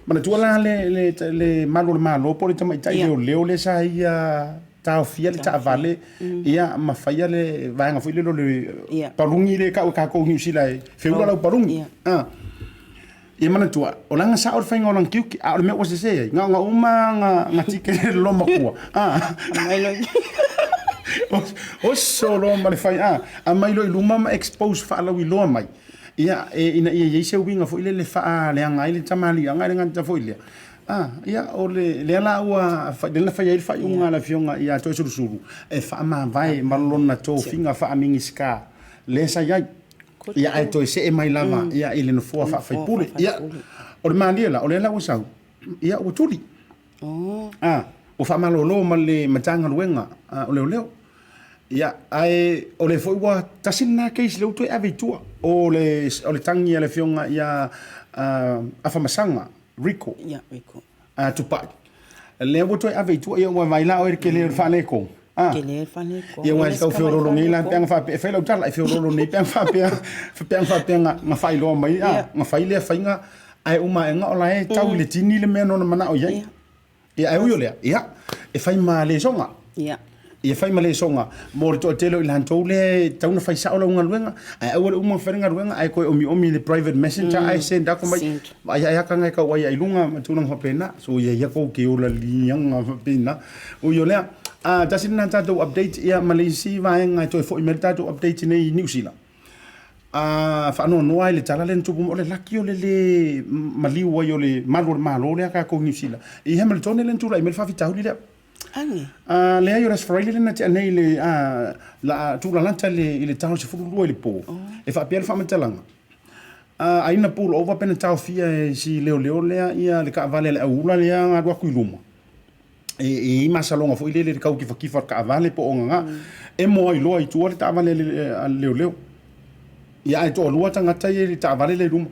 Manatua la le, le, le malu o le Malo po o le tamaitai leoleo lea sa ia taofia le taavale, ia ma faia le vaega foi lele o le paluni lea e tau e tatou i Niu Sila e feula lau paluni. Ia manatua, o lana sao le faiga o lana tiute, a o le mea ua sese ai, na ona uma nga tike le lolo matua. Oso loa ma le fai, aumai loa i luma ma expose faalauiloa mai, ia, e, ina ia i ai se uiga foi lele faaleaga ai le tamaliiaga i le gata foi lea. Ia, o le, lea la ua, lea na fai ai le faaiuga a le afioga ia Toesulusulu, e faamavae ma lona tofiga faa-Minisita lea sa i ai. Ia ae toe see mai lava ia i le nofoa faa-faipule. Ia, o le malie la, o lea la ua sau, ia ua tuli. Ua faamalolo ma le Matagaluega o Leoleo. Ia, ae o lea foi ua tasi lena case lea ua toe ave i tua. O le, o le tagi a le afioga ia Afamasaga Rico. Ia, Rico. Tupai. Lea ua toe ave i tua, ia ua vaai la oe i le tele o le faaletonu. Tele le faaletonu. Ia ua tau feololo nei la pe ana faapea, e fai lau tala, e feololo nei pe ana faapea, pe ana faapea na faailoa mai, na fai lea faiga, ae uma aega o la e tau i le tini le mea na ona manao i ai. Ia, ae ui o lea, ia, e fai ma lesona. Ia. Ia fai ma lesona mo le toatele o i latou lea e tatau ona fai sao lau galuega, ae aua le uma ona fai le galuega ae toe omiomi i le private messenger ae send atu mai, vaai ae ata na e tau ai ai luga ma tulaga faapena. So ia ia tou te ola liaga faapena. Ui o lea, tasi lena tatou update ia ma le isi vaega e toe foi mai le tatou update nei i Niu Sila. Faanoanoa ai le tala lea na tupu mai, o le laki o le lē maliu ai o le malu o le Malo lea a tatou i Niu Sila i Hamilton lea na tulai mai le faafitauli lea. Age. Leai, o le Aso Faraile lea na tea nei i le la tulalata i le ta o le 12 i le po, e faapea le faamatalaga, ai na pull over pe na taofia e si leoleo lea ia le taavale a le auula lea na alu atu i luma. E i ai masaloga foi lele i le tau tifatifa o le taavale po o gagā. Emo ai loa i tua le taavale a le leoleo. Ia ae toalua tagata ia i le taavale lea i luma.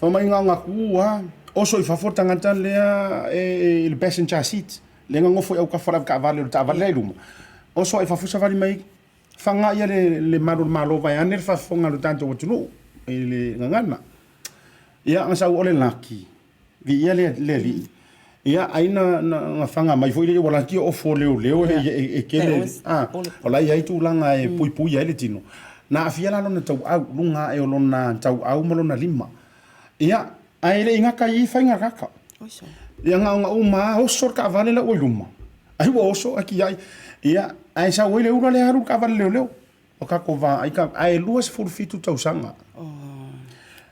Fai mai na ona tu lava, oso i fafo le tagata lea i le passenger seat. Lea na nofo i autafa o le avetaavale o le taavale la i luma. Oso ai fafo savali mai, faga ia le malu o le Malo vaeane le faafofoga a lo tatou atunuu i le gagana. Ia na sau o le laki, viia le Alii. Ia ai na faga mai foi lea ua laki o ofo leoleo e kele, o la e i ai tulaga e puipui ai le tino. Na aafia la lona tauau, luga ae o lona tauau ma lona lima. Ia, ae le i gata i i faiga kaka. Ia na ona uma lava oso le taavale la ua i luma. Ai ua oso ae tiai. Ia, ae sau ai le ula lea alu le taavale leoleo. O tatou vaai ka, ae 27 tausaga.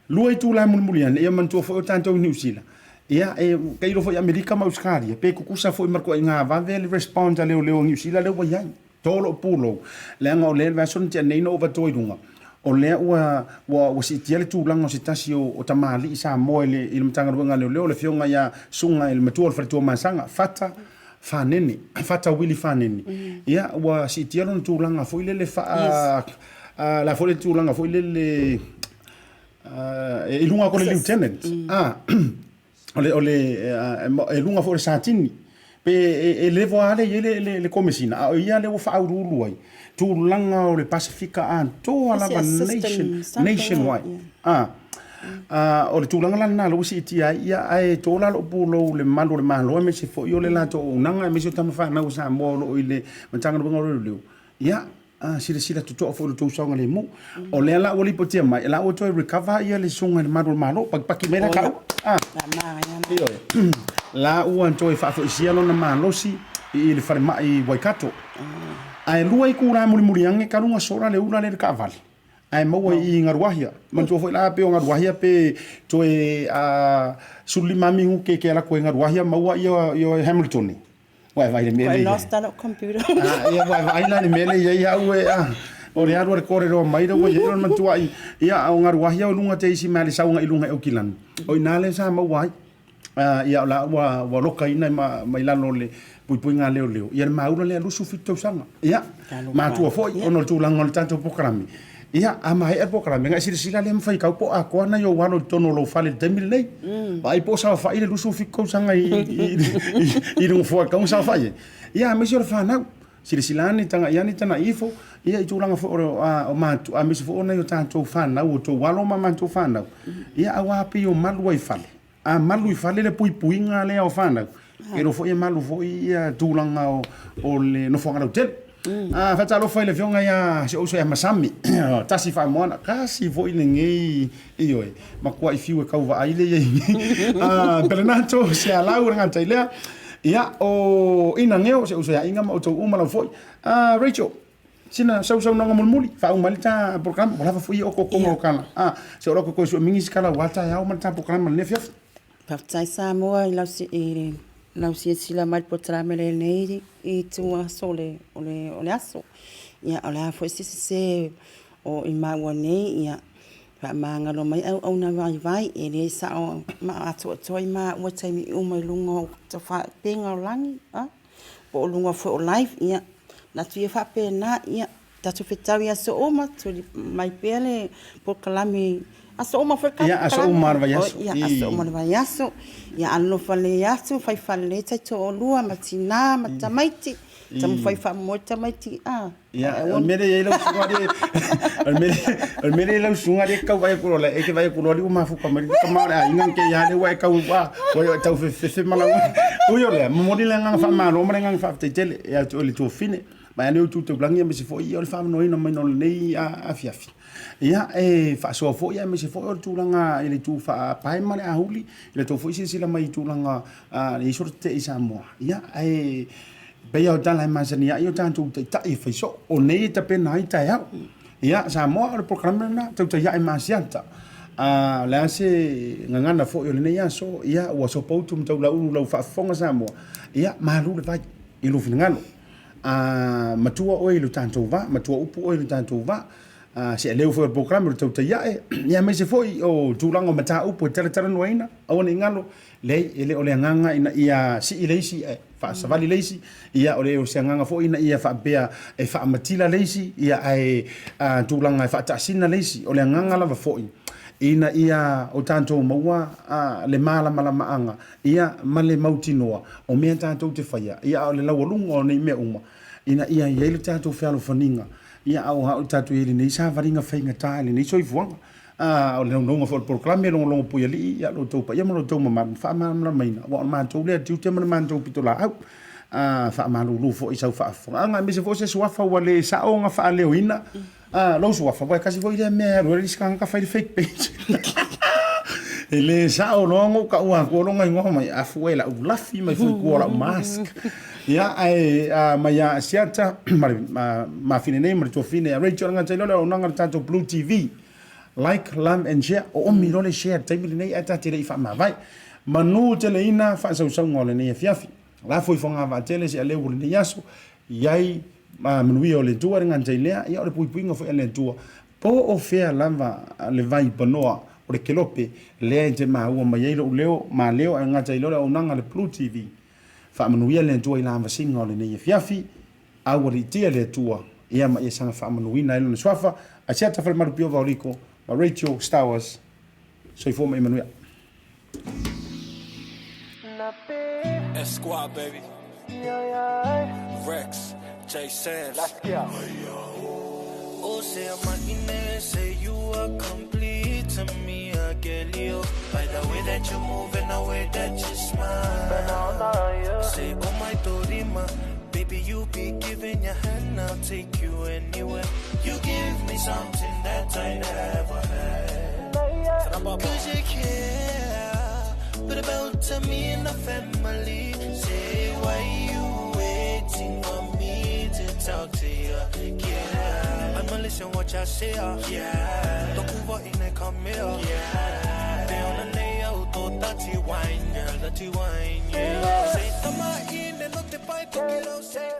Lua itula e mulimuli ane, ia manatua foi o tatou i Niu Sila. Ia, e tailo foi i Amerika ma Ausetalia, pe tutusa foi ma le ituaiga vave le respond a leoleo a Niu Sila lea ua i ai. To lou pulou, leaga o lea i le vaiaso na tea nei na ou avatua i luga, o lea ua, ua, ua siitia le tulaga o se tasi o, o tamalii Samoa i le, i le Matagaluega a Leoleo, le Afioga ia Suga i le Matua o le Faletua Masaga, Fata Fanene, Fata Willie Fanene. Ia, ua siitia lona tulaga foi lele faa, a, le a foi le tulaga foi lele, a, i luga atu o le Lieutenant. A, o le, o le, e luga foi o le Satini. Pe e level lava lea e i ai le, le Komesina, a o ia lea ua faauluulu ai tulaga o le Pasefika atoa lava, nation, nationwide. A, a, o le tulaga la lena lea ua siitia ai, ia, ae to la lou pulou i le malu o le Malo aemaise foi o le latou auaunaga aemaise o tama fanau a Samoa o lo o i le Matagaluega o Leoleo. Ia, a silasila totoa foi i lo outou saogalemu. O lea la ua lipotia mai, la ua toe recover ia le susuga i le malu o le Malo, pakipaki mai la kau. A, ioe. La ua toe faafoisia lona malosi i le falemai i Waikato. Ae lua itula mulimuli ane talu ona sola le ula lea i le taavale. Ae maua i Galuahia. Manatua foi la pe o Galuahia pe toe 15 minute ke alu atu ai Galuahia maua ia Hamilton. Ua e vaai i le mea lea i ai. Ua lost lou computer. Ah, ia, ua e vaai la i le mea lea i ai au e, ah, o le alu a le kōrero mai lea ua i ai lona matuai. Ia, o Galuahi au i luga te isi mea le sauga i luga i Aukilani. O i ina lea sa maua ai. Ah, ia, o la ua, ua lokaina ma, mai lalo o le puipuiga a leoleo. Ia, le maula lea 27 tausaga. Ia, matua foi, ona o le tulaga o le tatou polokalame. Ia, a maea le polokalame, ona e silasila lea ma faitau po o atoa nai ou alo i totonu o lou fale i le taimi lenei. Vaai po o saofai le 27 tausaga i le nofoa e tatau ona saofai ai. Ia, aemaise o le fanau. Silasila ane, tagai ane, tagai ifo, ia i tulaga foi o matua, aemaise foi o nai o tatou fanau, o outou alo ma matou fanau. Ia, aua pei o malu ai i fale. A malu i fale le puipuiga lea o fanau, e iloa foi e malu foi ia tulaga o le nofoaga lautele. A faatalofa i le afioga ia si ou uso ia Masami, tasi faamoana, tasi foi lenei, ioe, matuai fiu e tau vaai le i ai. Belenato Sealau le gata i lea. Ia, o Ina Geo, si ou uso ia Inga ma outou uma lava foi. Rachel, Sina sausaunoaga mulimuli, faauma ai le ta polokalame, ua lava foi ia otootoga o tala. A, se o lau toe sue minisi kala aua taeao ma le ta polokalame lenei afiafi. Faafetai Samoa i lau i lau silasila mai i le polokalame lenei i itu aso o le o le o le aso. Ia o le a foi se sese o i maua nei, ia faamagalo mai auauna vaivai, e le sao ma atoatoa i maua i taimi uma i luga o tafaiupega o lagi, a. po o luga foi o live, ia, manatu ia faapena, ia, tatou fetau i aso uma, tuli mai pea le polokalame i aso uma foi le tatou Ia, aso uma lava o le vaiaso. Ia, aso uma o le vaiaso. Ia, alolofa lelei atu, fai falelei taitoalua ma tina ma tamaiti, taumafai e faamoe tamaiti, a. Ia, o le mea lea e i ai lau susuga alii, o le mea o le mea lea e i ai lau susuga alii e te tau vaai atu loa, e te vaai atu loa alii ua mafuta mai le tama o le aiga na te i a lea ua e tau, a, ua e tau fefefe ma lau. Ui o lea, momoli le agaga faamalo ma le agaga faafetai tele ia te oe le tuafafine. Vaeane o itu taulagi aemaise foi ia o le faaavanoaina maina o lenei afiafi. Ia e faasoa foi aemaise foi o le tulaga i le itu faapae ma le ahuli i le tou foi silasila mai i tulaga e i ai solo tetee i Samoa. Ia ae pei lava o tala e masani ai o tatou taitai e fai soo, o nei e tapena ai taeao. Ia Samoa o le polokalame lena, tautai ae ma Asiata. O le a se gagana foi o lenei aso, ia ua sopoutu ma taulaulu lau faafofoga Samoa, ia malu le vai i lou finagalo. A matua oe i lo tatou va, matua upu oe i lo tatou va, se aleu foi o le polokalame o le tautai ae, ia aemaise foi o tulaga o mataupu e talatalanoaina, aua ne i galo, leai, e le o le agaga ina ia sii le isi ae faasavali le isi, ia o le o se agaga foi ina ia faapea e faamatila le isi, ia ae tulaga e faataasina le isi. O le agaga lava foi ina ia o tatou maua le malamalamaaga ia ma le mautinoa o mea tatou te faia, ia a o le laualuga o nei mea uma, ina ia i ai le tatou fealofaniga, ia a o a o tatou i ai i lenei savaliga faigata i lenei soifuaga. A o le naunauga foi o le polokalame Logologo Puialii, ia lo outou paia ma lo outou mamalu, faamalamalamaina, aua o le matou lea tiute ma le matou pitolaau. A faamalulu foi i sau faafofogaaga, aemaise foi o se suafa ua le sao ona faaleoina lou suafa, aua e tasi foi lea mea e alu ai le isi tagata fai le fake page. E le sao loa ona ou taua atua lona igoa mai, afu e lau lafi mai foi i tua o lau mask. Ia, ae mai ia Asiata ma le mafine nei ma le tuafine ia Rachel Gatailo le auaunaga a le tatou Blue TV. Like, love and share. Oomi loa le share i le taimi lenei ae ta te le i faamavae. Manu teleina faasausauga o lenei afiafi. Lafo i fogavaatele se aleu o lenei aso, i ai manuia o le Atua le gata i lea, ia o le puipuiga foi a le Atua. Po o fea lava le vai panoa o le kelope lea e te maua mai ai lou leo maleo ae gata i lea o le auaunaga a le Blue TV. Faamanuia le Atua i lavasiga o lenei afiafi, aualiitia le Atua, ia ma ia saga faamanuina ai Lona Suafa, Asiata Falemalu Piova Oliko ma Rachel Stowers. Soifua ma ia manuia. S Squad, baby. Rex, J Sam's. Let's go. Oh, say I'm say you are complete to me, I get you. By the way that you move and the way that you smile. Say, oh my Dorima, baby, you be giving your hand, I'll take you anywhere. You give me something that I never had. Cause you care, but about to me and the family. Say, why you waiting for me to talk to you? Yeah, I'ma listen what you say. Yeah, Tokuva in a come here. Yeah, they on the nail, to dirty wine, girl, dirty wine. Yeah, say, I'm in and not the pipe, say.